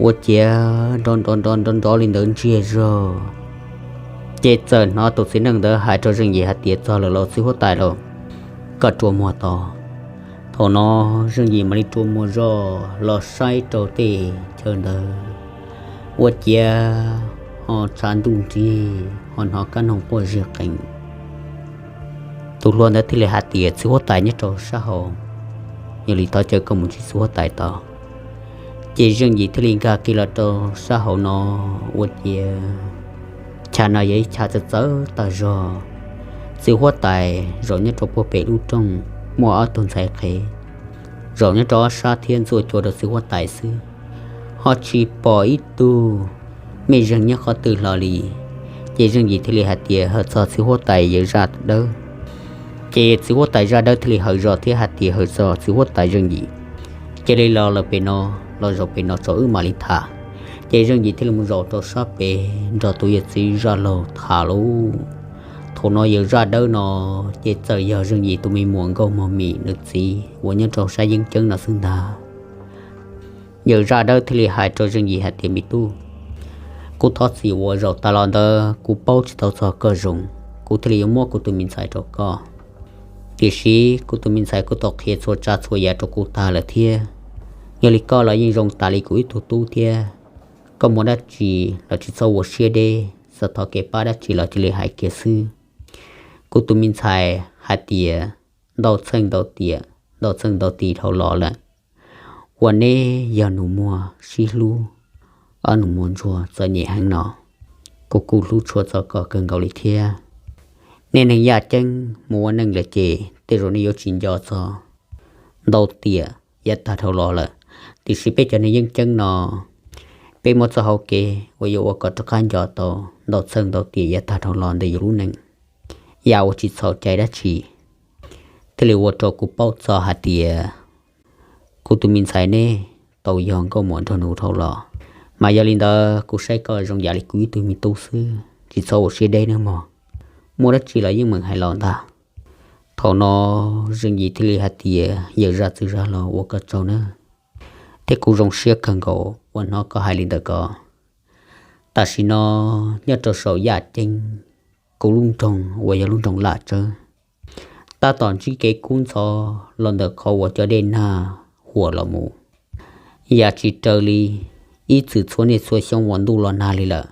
Ua ciav nrov nrov nrov nrov nrov li ntawd ntsiag zog. Ces txawm hnov tus txiv neej ntawd hais rau Zeej Yim hais tias, txog lawm los txiv huab tais lauj, koj rua muag tos. Thaum no Zeej Yim mam li rua muag zog los saib rau tej chaw ntawd, ua ciav ho tshav ntuj nrig, ho hnov kab noog quaj zig qees. Tus hluas ntawd thiaj li hais tias, txiv huab tais nyob rau sab hauv, yog li thov caw koj mus ntsib txiv huab tais tos. Ces Zeej Yim thiaj li nkag kiag los rau sab hauv no, ua ciav chav no yog ib chav txawv txawv tag zog. Txiv huab tais zaum nyob rau puag pem lub rooj, muaj ob tug ntxhais qhev zaum nyob rau ob sab thiab ntxuaj cua rau txiv huab tais xwb, ho tsis pom ib tug mej zeeg nyob qhov twg hlo li. Ces Zeej Yim thiaj li hais tias, hawm txog txiv huab tais yawm zaj dawb. Ces txiv huab tais zaj dawb thiaj li hawm zog thiab hais tias, hawm txog txiv huab tais Zeej Yim, cia li los lawm pem no, los zaum pem no tso wb mam li tham. Ces Zeej Yim thiaj li mus zaum rau sab pem nrog tus yawm txiv zaj laug tham lauj. Thaum no yawm zaj dawb no ces txawm yog Zeej Yim tus me muam Nkauj Mog Mim nws txiv uas nyob rau sab yeeb ceeb no xwb ntag. Yawm zaj dawb thiaj li hais rau Zeej Yim hais tias, me tub, kuv thov txim uas zaum tas los ntawd kuv paub tsis tau txog koj zoo, kuv thiaj li yuav muab kuv tus me ntxhais rau koj. Tiam sis kuv tus me ntxhais kuj tau qhia txhua tsav txhua yam rau kuv tag lawm thiab. Yog li koj los yeej zoo tas li kuv ib tug tub thiab. Koj muaj dab tsi los tsis txhob ua siab deb, xav thov kev pab dab tsi los cia li hais kiag xwb. Kuv tus me ntxhais hais tias ntau txheej ntau tiam, ntau txheej ntau tis dhau los lawm, uas neb yog nus muag sib hlub, ob nus muag ntsuag txom nyem heev no, kuv kuj hlub tshua txog koj kawg nkaus li thiab. Niaj neeg yaj ceeb mus ua neej lawm ces tej zaum nej yuav tsis nco txog ntau tiam yav tag dhau los lawm, tiam sis peb cov neeg yeeb ceeb no, peb muab txoj hau kev uas yuav ua kom rov qab nco tau ntau txheej ntau tiam yav tag dhau los ntawm yus lub neej, yam uas tsis txhaum cai dab tsi, thiaj li ua rau kuv paub txog hais tias kuv tus me ntxhais neb tau yog nkauj muam nraug nus dhau los. Mas yog li ntawd kuv saib koj zoo yam li kuv ib tug me tub xwb, tsis txhob ua siab deb nawb mog. Muaj dab tsi los yeej meem hais los ntag. Thaum no Zeej Yim thiaj li hais tias, yawm zaj txwj zaj laug, ua koj tsaug nawb, thiab kuv zoo siab kawg nkaus uas hnov koj hais li ntawd ko. Tam sim no nyob rau saum yaj ceeb, kuv lub nroog uas yog lub nroog Laj Tsawb tab tom ntsib kev kub ntxhov los ntawm qhov uas cov dej nag huam los mus yam tsis raws li ib txwm txhua niaj txhua xyoo uas ntuj los nag li lawm.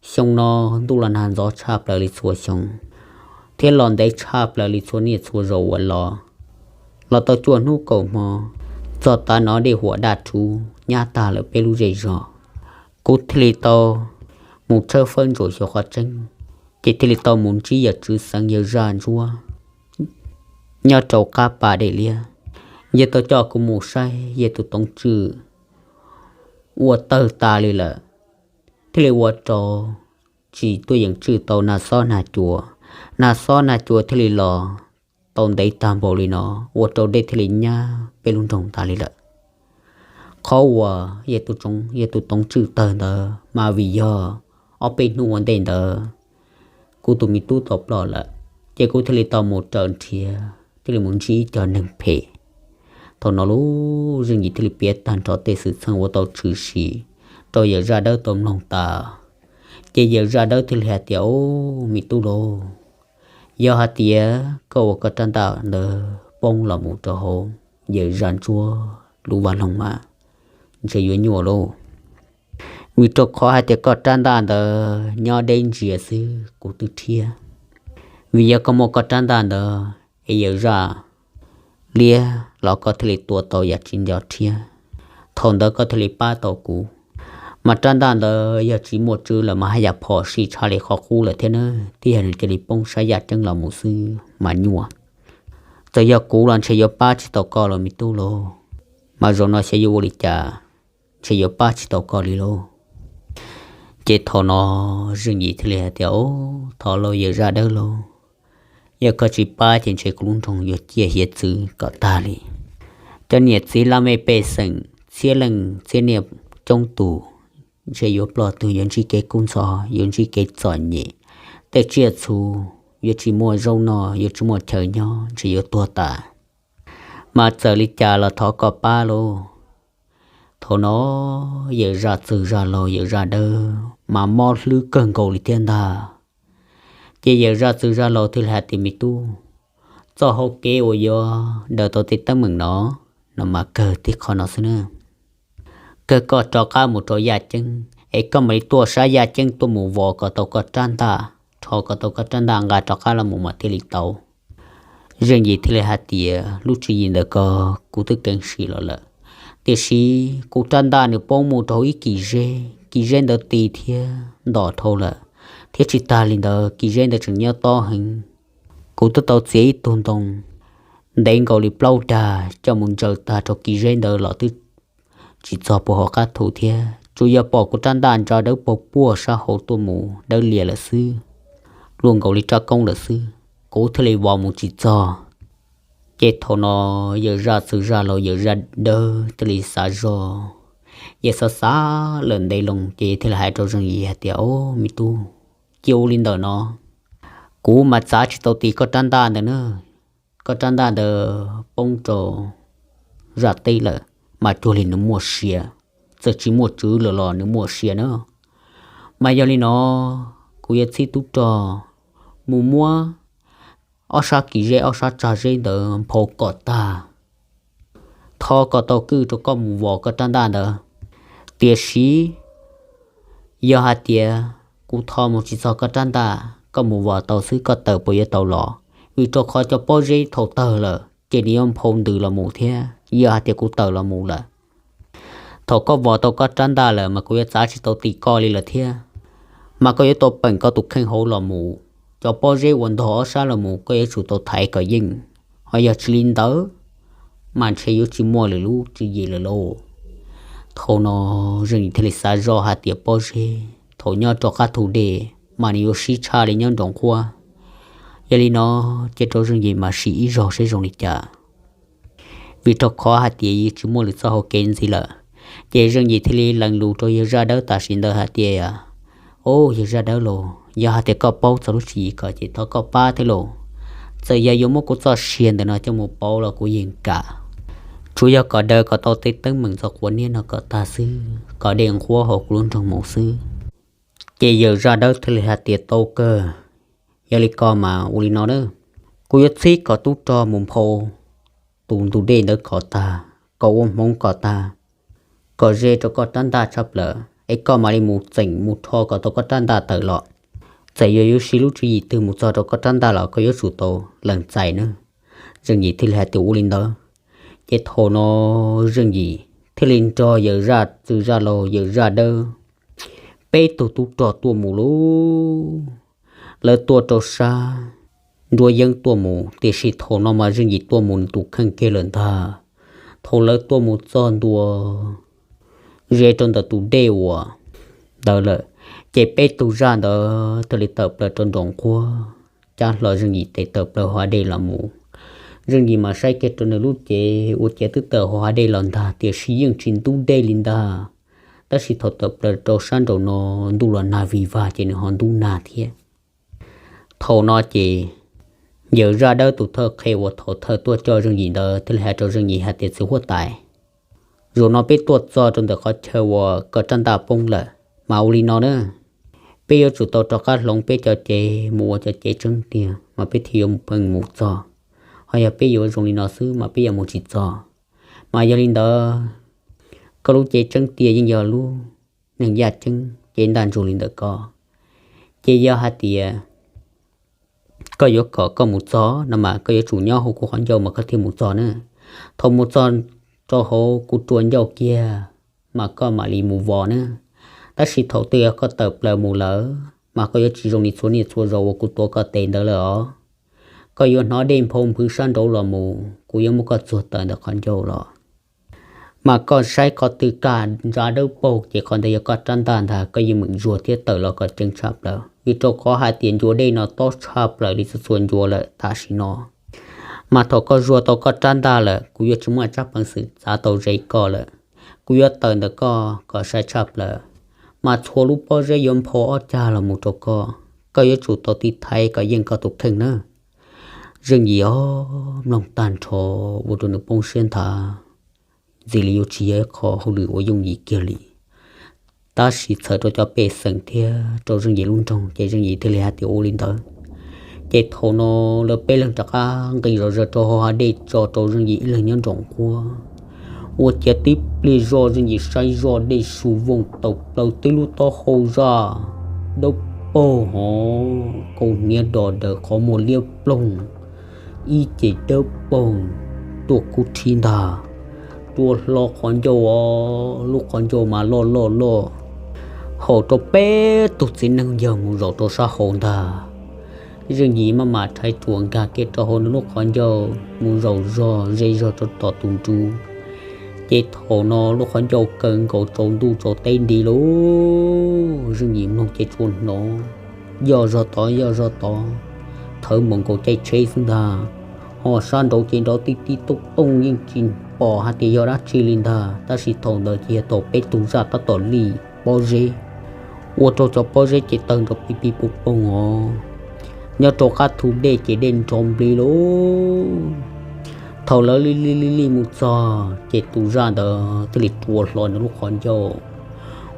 Xyoo no ntuj los nag ntxov tshaj plaws li txhua xyoo, thiab los ntev tshaj plaws li txhua niaj txhua zaus uas los. Los tau cuaj hnub kaum hmo, txog tav no dej huam daj rhuv nyab tag lawm peb lub zej zog. Kuv thiaj li tau mus tshawb fawb ntsuam xyuas qhov tseeb, ces thiaj li tau mus ntsib yawg Tswv Xeev yawg zaj ntsuab nyob rau qab pas dej liab. Yawg tau coj kuv mus saib yawg tus toov tswj ua tawg tas li lawm, thiaj li ua rau tsis tuaj yeem tswj tau nag xob nag cua. Nag xob nag cua thiaj li los tau ntev tag npaum li no, ua rau dej thiaj li nyab peb lub nroog tas li lawm. Qhov uas yawg tus toov tswj tawg ntawd mas vim yog ob peb hnub ua ntej ntawd kuv tus me tub tau ploj lawm, ces kuv thiaj li tau mus raws nrhiav thiaj li mus ntsib ib co neeg phem. Thaum no lub zeej yim thiaj li piav tag nrho tej xwm txheej uas tau tshwm sim rau yawm zaj dawb tau mloog tas. Ces yawm zaj dawb thiaj li hais tias, Au, me tub lauj, yog hais tias koj ua koj rab ntaj ntawd poob los mus rau hauv yawm zaj ntsuab lub vaj loog mas ntshe yuav nyuaj lauj. Vim rau qhov hais tias koj rab ntaj ntawd nyob deb ntsia xwb kuv twb rhiab. Vim yog koj muaj koj rab ntaj ntawd es yawm zaj liab los koj thiaj li tua tau yam tsis nco rhiab. Thaum ntawd koj thiaj li pab tau kuv. Mas rab ntaj ntawd yog tsis muaj tswv lawm mas haj yam phom sij tshaj li qhov qub lawm thiab na, twb yog nws cia li poob sab yaj ceeb los mus xwb mas nyuaj. Txawm yog kuv los ntshe yuav pab tsis tau koj los me tub lauj. Mas zaum no xyov yuav ua li cas, ntshe yuav pab tsis tau koj li lauj. Ces thaum no zeej yim thiaj li hais tias, Au, thov lauj yawm zaj dawb lauj, yog koj tsis pab ces ntshe kuv lub nroog yuav ciaj hiav txwv kom tag li. Cov niam txiv laj mej pej xeem txhiab leej txhiab niaj coob tus, ntshe yuav ploj tug, yuav ntsib kev kub ntxhov, yuav ntsib kev txom nyem, tej tsiaj txhu yuav tsis muaj zaub noj, yuav tsis muaj chaw nyob, ntshe yuav tuag tas. Mas txawm li cas los thov koj pab lauj. Thaum no yawm zaj txwg zaj laug yawm zaj dawb mas mob hlwb kawg nkaus li thiab ntag. Ces yawm zaj txwg zaj laug thiaj li hais tias, Me tub, txoj hau kev uas yuav daws tau tej teeb meem no, no mas kawg tib qho no xwb na. Kawg koj rov qab mus rau yaj ceeb es koj mam li tuaj sab yaj ceeb tuaj mus vos kom tau koj rab ntaj, rho kom tau koj rab ntaj nqa rov qab los mus mas thiaj li tau. Zeej yim thiaj li hais tias, Lub tswv yim ntawm ko kuv twb keev sim los lawm, tiam sis kuv rab ntaj nws poob mus rau hauv ib kis zeb, kis zeb ntawd ti thiab ntom dhau lawm, thiab tsis tag li ntawd kis zeb ntawd tseem nyob tob heev. Kuv twb tau txiav ib tug ntoo ntev nkaus li plaub dag coj mus ntsaws tag rau kis zeb ntawd los twb tsis txog puag hauv qab thu thiab, tsuas yog pom kuv rab ntaj ntsa dawb paug puag sab hauv tuaj mus dawb lias lawm xwb, luaj nkaus li rab koob lawm xwb, kuv thiaj li vos mus tsis txog. Ces thaum no yawm zaj txwg zaj laug yawm zaj dawb thiaj li xav zoj, yawg xav xav lawm ntev loo ces thiaj li hais rau zeej yim hais tias, Au me tub, cia ua li ntawm no, kuv mas txav tsis tau ti koj rab ntaj ntawd na. Koj rab ntaj ntawd poob rau zaj teb lawm mas cuag li nws muaj sia, txawm tsis muaj tswv lawm los nws muaj sia na. Mas yog li no, kuv yuav txib tub rog mus muab ob sab kis zeb ob sab tsag zeb ntawd nphau kom tag, tho kom tau kwj rau koj mus vos koj rab ntaj ntawd. Tiam sis yog hais tias kuv tho mus tsis txog koj rab ntaj, koj mus vos tau xwb koj tawm puas yuav tau los? Vim rau qhov cov pob zeb thaum tawg lawm ces nws yuav nphau ntws los mus thiab, yog hais tias kuv tawm los mus lawm, thaum koj vos tau koj rab ntaj lawm mas kuv yuav txav tsis tau ti koj li lawm thiab. Mas koj yuav tau peem koj tus kheej hauv los mus, cov pob zeb uas ntog ob sab los mus koj yuav tsum tau thaiv kom yeej, ho yog tsis li ntawd mas ntshe yuav tsis muaj lwm lub tswv yim lawm lauj. Thaum no zeej yim thiaj li xav zoj hais tias pob zeb thaum nyob rau qab thu dej mas nws yuav sib tshaj li nyob nraum nqhuab. Yog li no, cia rau zeej yim mas sim ib zaug seb zoo li cas, vim rau qhov hais tias yeej tsis muaj lwm txoj hau kev ntxiv lawm. Ces zeej yim thiaj li lees lus rau yawg zaj dawb tam sim ntawd hais tias, Au yawg zaj dawb lauj, yog hais tias koj paub txog lub tswv yim ko ces thov koj pab thiab lauj. Txawm yog yuav muab kuv txoj sia ntawm no coj mus pauv los kuv yeej kam, tsuas yog kom daws kom tau tej teeb meem txog quav niab no kom tag xwb, kom dej nqhuab hauv kuv lub nroog mus xwb. Ces yawm zaj dawb thiaj li hais tias, Tau kawg, yog li ko mas ua li no na, kuv yuav txib kom tub rog mus nphau tus ntug dej ntawd kom tag, kom ua hmoov kom tag, kom ze rau koj rab ntaj tshaj plaws es koj mam li mus txeem mus rho kom tau koj rab ntaj tawm los. Txawm yog yuav siv lub tswv yim twg mus txog rau koj rab ntaj los koj yuav tsum tau lees txais nawb. Zeej yim thiaj li hais tias, Ua li ntawd. Ces thaum no zeej yim thiaj li nrog yawm zaj txwg zaj laug yawm zaj dawb peb tug tub rog tuaj mus lauj. Lawv tuaj rau sab nruab yeeb tuaj mus, tiam sis thaum no mas Zeej Yim tuaj mus nws tus kheej kiag lawm ntag. Thaum lawv tuaj mus txog ntua ze rau ntawm tus dej uas ntawd lawm, ces peb tug zaj ntawd thiaj li tawm plaws rau nraum nquab, cab hlo Zeej Yim tes tawm plaws hauv dej los mus. Zeej Yim mas saib kiag rau nws lub cev ua ciav twb tawm hauv dej los ntag, tiam sis yeej tsis ntub dej li ntag. Tab sis thaum tawm plaws rau sab nraum no, ntuj los nag vig vag ces nws ho ntub nag thiab. Thaum no ces yawg zaj dawb tus thawj qhe uas thaum thawj tuaj coj Zeej Yim ntawd thiaj li hais rau Zeej Yim hais tias, txiv huab tais, zaum no peb tuaj txog rau ntawm qhov chaw uas koj rab ntaj poob lawm, mas ua li no na, peb yuav tsum tau rov qab hloov peb cov cev mus ua cov cev tseeb tiag mas peb thiaj yuav mus txog. Ho yog peb yuav zoo li no xwb mas peb yuav mus tsis txog. Mas yog li ntawd, koj lub cev tseeb tiag yeej yog lub neeg yaj ceeb cev ntaj ntsug li ntawm koj. Ces yog hais tias koj yuav kom koj mus txog no mas koj yuav tsum nyob hauv kuv qhov ncauj mas koj thiaj mus txog na. Thaum mus txog rau hauv kuv rua ncauj kiag mas koj mam li mus vos na. Tab sis thaum twg yog koj tawm plaws mus lawm mas koj yuav tsis zoo li txhua niaj txhua zaus uas kuv tuav koj tes ntawd lawm os. Koj yuav hnov dej nphau nphwv sab nraud los mus, kuv yuav muab koj txuag tawm ntawm qhov ncauj los. Mas koj saib qhov twg kaj ntsa dawb paug ces qhov ntawd yog koj rab ntaj ntag, koj yeej meem zuag thiab tawm los kom ceev tshaj plaws, vim rau qhov hais tias ncua dej no tob tshaj plaws li txhua txhua ncua lawm tam sim no. Mas thaum koj zuag tau koj rab ntaj lawm, kuv yuav tsis muaj tsab peev xwm txav tau ze koj lawm. Kuv yuav tawm ntawm koj kom sai tshaj plaws, mas txhua lub pob zeb yuav nphau ob cag los mus rau koj. Koj yuav tsum tau tiv thaiv kom yeej koj tus kheej na. Zeej Yim os, mloog tag nrho ua rau nws poob siab nthav, ntxim li yuav tsis yog ib qho hauj lwm uas yooj yim kiag li. Tab sis txhawm rau cov pej xeem thiab rau Zeej Yim lub nroog ces Zeej Yim thiaj li hais tias ua li ntawd. Ces thaum no lawv peb leeg rov qab nqis zom zaws rau hauv hav dej tso rau Zeej Yim ib leeg nyob nraum nquab. Ua ciav tib pliag zoj Zeej Yim saib zoj dej su vooj taws plaws tib lub taub hau zaj dawb paug hov, kaus hniav dos daws qhov muag liab ploog, ib ce dawb paug tuaj kub rhib ntag, rua hlo qhov ncauj os, lub qhov ncauj mas loj loj loj, haum rau peb tug txiv neej yawg mus zaum rau sab hauv ntag. Zeej Yim maj mam rhais ruam nkag kiag rau hauv nws lub qhov ncauj mus zaum zog ze zog rau tom tus ntug. Ces thaum no lub qhov ncauj kaw nkaus tsaus ntuj tsaus teb nti lauj, Zeej Yim mloog ces tsuas hnov yoj zog tod yoj zog tod, thawv npaum nkaus caij tsheb xwb ntag. Ho sab nraud ces nrov tib tib tooj tooj yeej tsis pom hais tias yog dab tsi li ntag, tab sis thaum ntawd ces yog thaum peb tug zaj tab tom lij pob zeb, ua rau cov pob zeb ces tawg nrov pig pig poog poog os. Nyob rau qab thu dej ces dej nrov nplig lauj. Thaum lawv lij lij lij lij mus txog ces tus zaj ntawd thiaj li rua hlo nws lub qhov ncauj,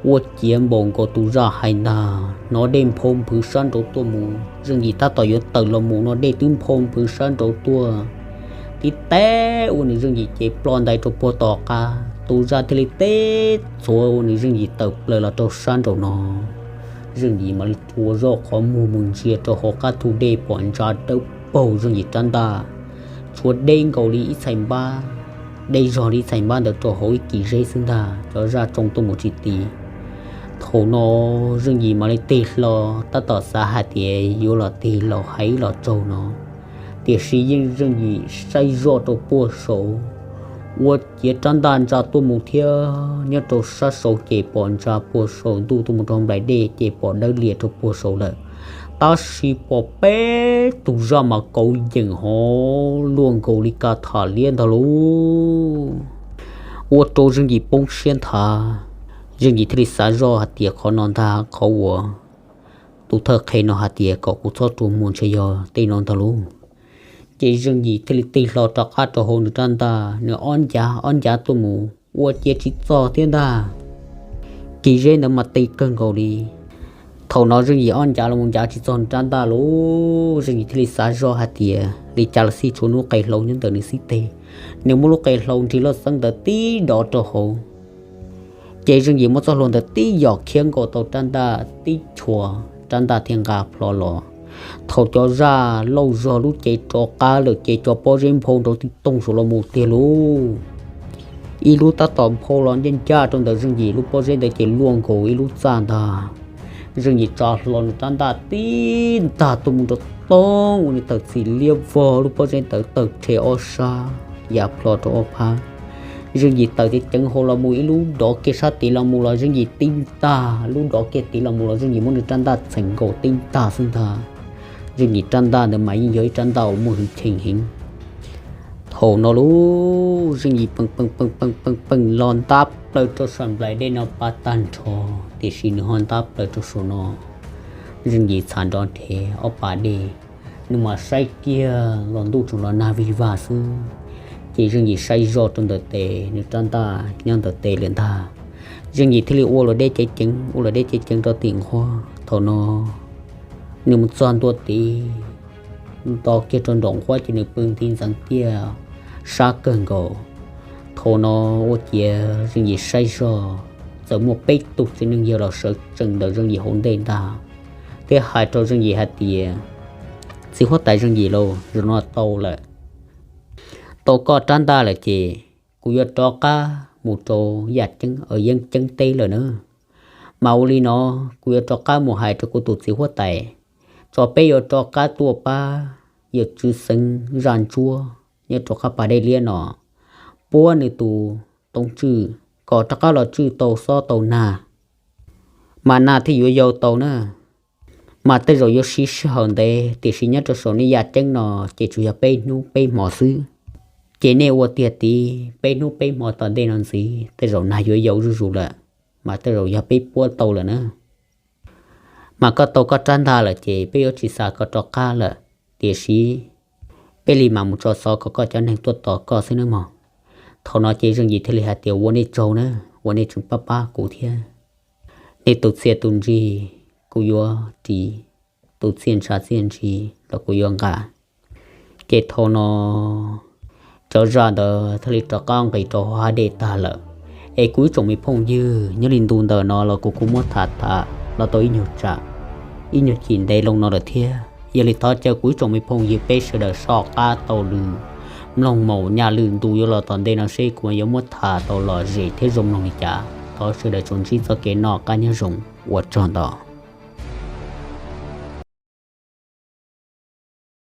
ua ciav npaum nkaus tus zaj hais ntag, hnov dej nphau nphwv sab nraud tuaj mus. Zeej Yim tab tom yuav tawm los mus no dej twb nphau nphwv sab nraud tuaj, tib teb ua nws Zeej Yim ces ploj ntais rau puag tom qab. Tus zaj thiaj li teb txhuav ua nws Zeej Yim tawm plaws los rau sab nraum no. Zeej Yim mam li rua zoj qhov muag mus ntsia rau hauv qab thu dej pom ntsa dawb paug Zeej Yim rab ntaj, tshuav deb nkaus li ib txhais npab, deb zog li ib txhais npab ntawd rau hauv ib kis zeb xwb ntag, cov zaj tsoo tuaj mus tsis tiv. Thaum no Zeej Yim mam li tig hlo, tab tom xav hais tias yuav los tig los hais los tsaug no, tiam sis yeej Zeej Yim saib zoj rau puag saud, ua ciav rab ntaj ntsa tuaj mus thiab. Nyob rau sab saud ces pom ntsa puag saum ntuj tuaj mus rau nplaim dej ces pom dawb lias rau puag saud lawm, tab sis pom peb tus zaj mas kauv yeem hov luaj nkaus li ka tham liab ntag lauj. Ua rau Zeej Yim poob siab nthav, Zeej Yim thiaj li xav zoj hais tias qhov no ntag qhov uas tus thawj qhe no hais tias kom kuv txhob rua muag ntshe yog tej no ntag lauj. Ces Zeej Yim thiaj li tig hlo rov qab rau hauv nws rab ntaj, nws ob ncav ob ncav tuaj mus ua ciav tsis txog thiab ntag. Kis zeb ntawd mas ti kawg nkaus li. Thaum no Zeej Yim ob ncav los mus ncav tsis txog nws rab ntaj lauj, Zeej Yim thiaj li xav zoj hais tias li cas los xij tshuav nws lub qe hlau nyob ntawm nws xib teg. Nws muab lub qe hlau nrig loj xeeb ntawd tib dov rau hauv, ces Zeej Yim muab txoj hlua ntawd tib yom khiab nkaus tau rab ntaj tib chua, rab ntaj thiaj nqa plho los. Thaum cov zaj lauj zog lub cev rov qab lawm ces cov pob zeb nphau nrov tib tooj saum los mus tiag lauj. Ib lub tab tom nphau los ncaj ncaj rau ntawm Zeej Yim lub pob zeb ntawd ces luaj nkaus ib lub txaj ntag. Zeej Yim tsa hlo nws rab ntaj tib ntag tuaj mus rau toob ua nws tawm txim liab vog, lub pob zeb ntawd tawg rhe ob sab ya plho rau ob phab. Zeej Yim tawm ceev ceev hauv los mus ib lub dov kiag sab tid los mus los Zeej Yim tib ntag, lub dov kiag tid los mus los Zeej Yim muab nws rab ntaj txheem nkaus tib ntag xwb ntag. Zeej Yim rab ntaj ntawd mas yeej yog ib rab ntaj uas muaj hwj chim heev. Thaum no lub Zeej Yim peem peem peem peem peem los ntab plaws rau saum nplaim dej no pab tag nrho, tiam sis nws ho ntab plaws rau saum no. Zeej Yim txham nrov nrhe ob pas dej, nws mas saib kiag los ntuj tseem los nag vij vag xwb. Ces Zeej Yim saib zoj rau ntawm tes, nws rab ntaj nyob ntawm tes lawm ntag. Zeej Yim thiaj li ua luam dej ceev ceev, ua luam dej ceev ceev rau tim nquab. Thaum no nws mus txog ntua tid, nto kiag rau nraum nquab ces nws pw nti ntxeev tiaj sab kawg nkaus. Thaum no ua ciav Zeej Yim saib zog, txawm muaj peb tug txiv neej yawg los sawv tsees ntawm Zeej Yim hauv ntej ntag, thiab hais rau Zeej Yim hais tias, Txiv huab tais Zeej Yim lauj, zaum no tau lawm, tau koj rab ntaj lawm ces kuv yuav rov qab mus rau yaj ceeb, yeeb ceeb teb lawm na. Mas ua li no, kuv yuav rov qab mus hais rau kuv tus txiv huab tais, tso peb yuav rov qab tuaj pab yawm Tswv Xeev zaj ntsuab nyob rau qab pas dej liab no, puab nws tus toob tswj, kom rov qab los tswj tau xob tau nag, mas nag thiaj yuav yau tau na. Mas tej zaum yuav siv sij hawm ntev, tiam sis nyob rau saum nej yaj ceeb no ces tsuas yog peb hnub peb hmo xwb. Ces nej ua tiag tid, peb hnub peb hmo tom ntej no ntxiv tej zaum nag yuav yau zuj zus lawm, mas tej zaum yog peb puab tau lawm na. Mas koj tau koj rab ntaj lawm ces peb yuav tsis xa koj rov qab lawm, tiam sis peb li mam mus tso xov kom koj cov neeg tuaj tos koj xwb nawb mog. Thaum no ces Zeej Yim thiaj li hais tias, Ua nej tsaug na, ua nej tseem pab pab kuv thiab. Nej tus txhiaj tus ntsig kuv yuav ris, tus txhiaj ntshav txhiaj ntsig los kuv yuav nqa. Ces thaum no cov zaj ntawd thiaj li rov qab nqis rau hauv hav dej tag lawm. Es kuv ib tsoom me phooj ywg, nyob li ntu ntawm no los kuv kuj muab tham tham los tau ib nyuag tsam, ib nyuag chim ntev loo no lawm thiab. Yog li thov caw kuv ib tsoom me phooj ywg peb sawv daws soj qab taug lw mloog mus nyaj lwm ntu yuav los tom ntej no seb kuv yuav muab tham tau lom zem thiab zoo mloog li cas. Thov sawv daws tsuas ntsib txoj kev noj qab nyob zoo, ua tsaug ntau.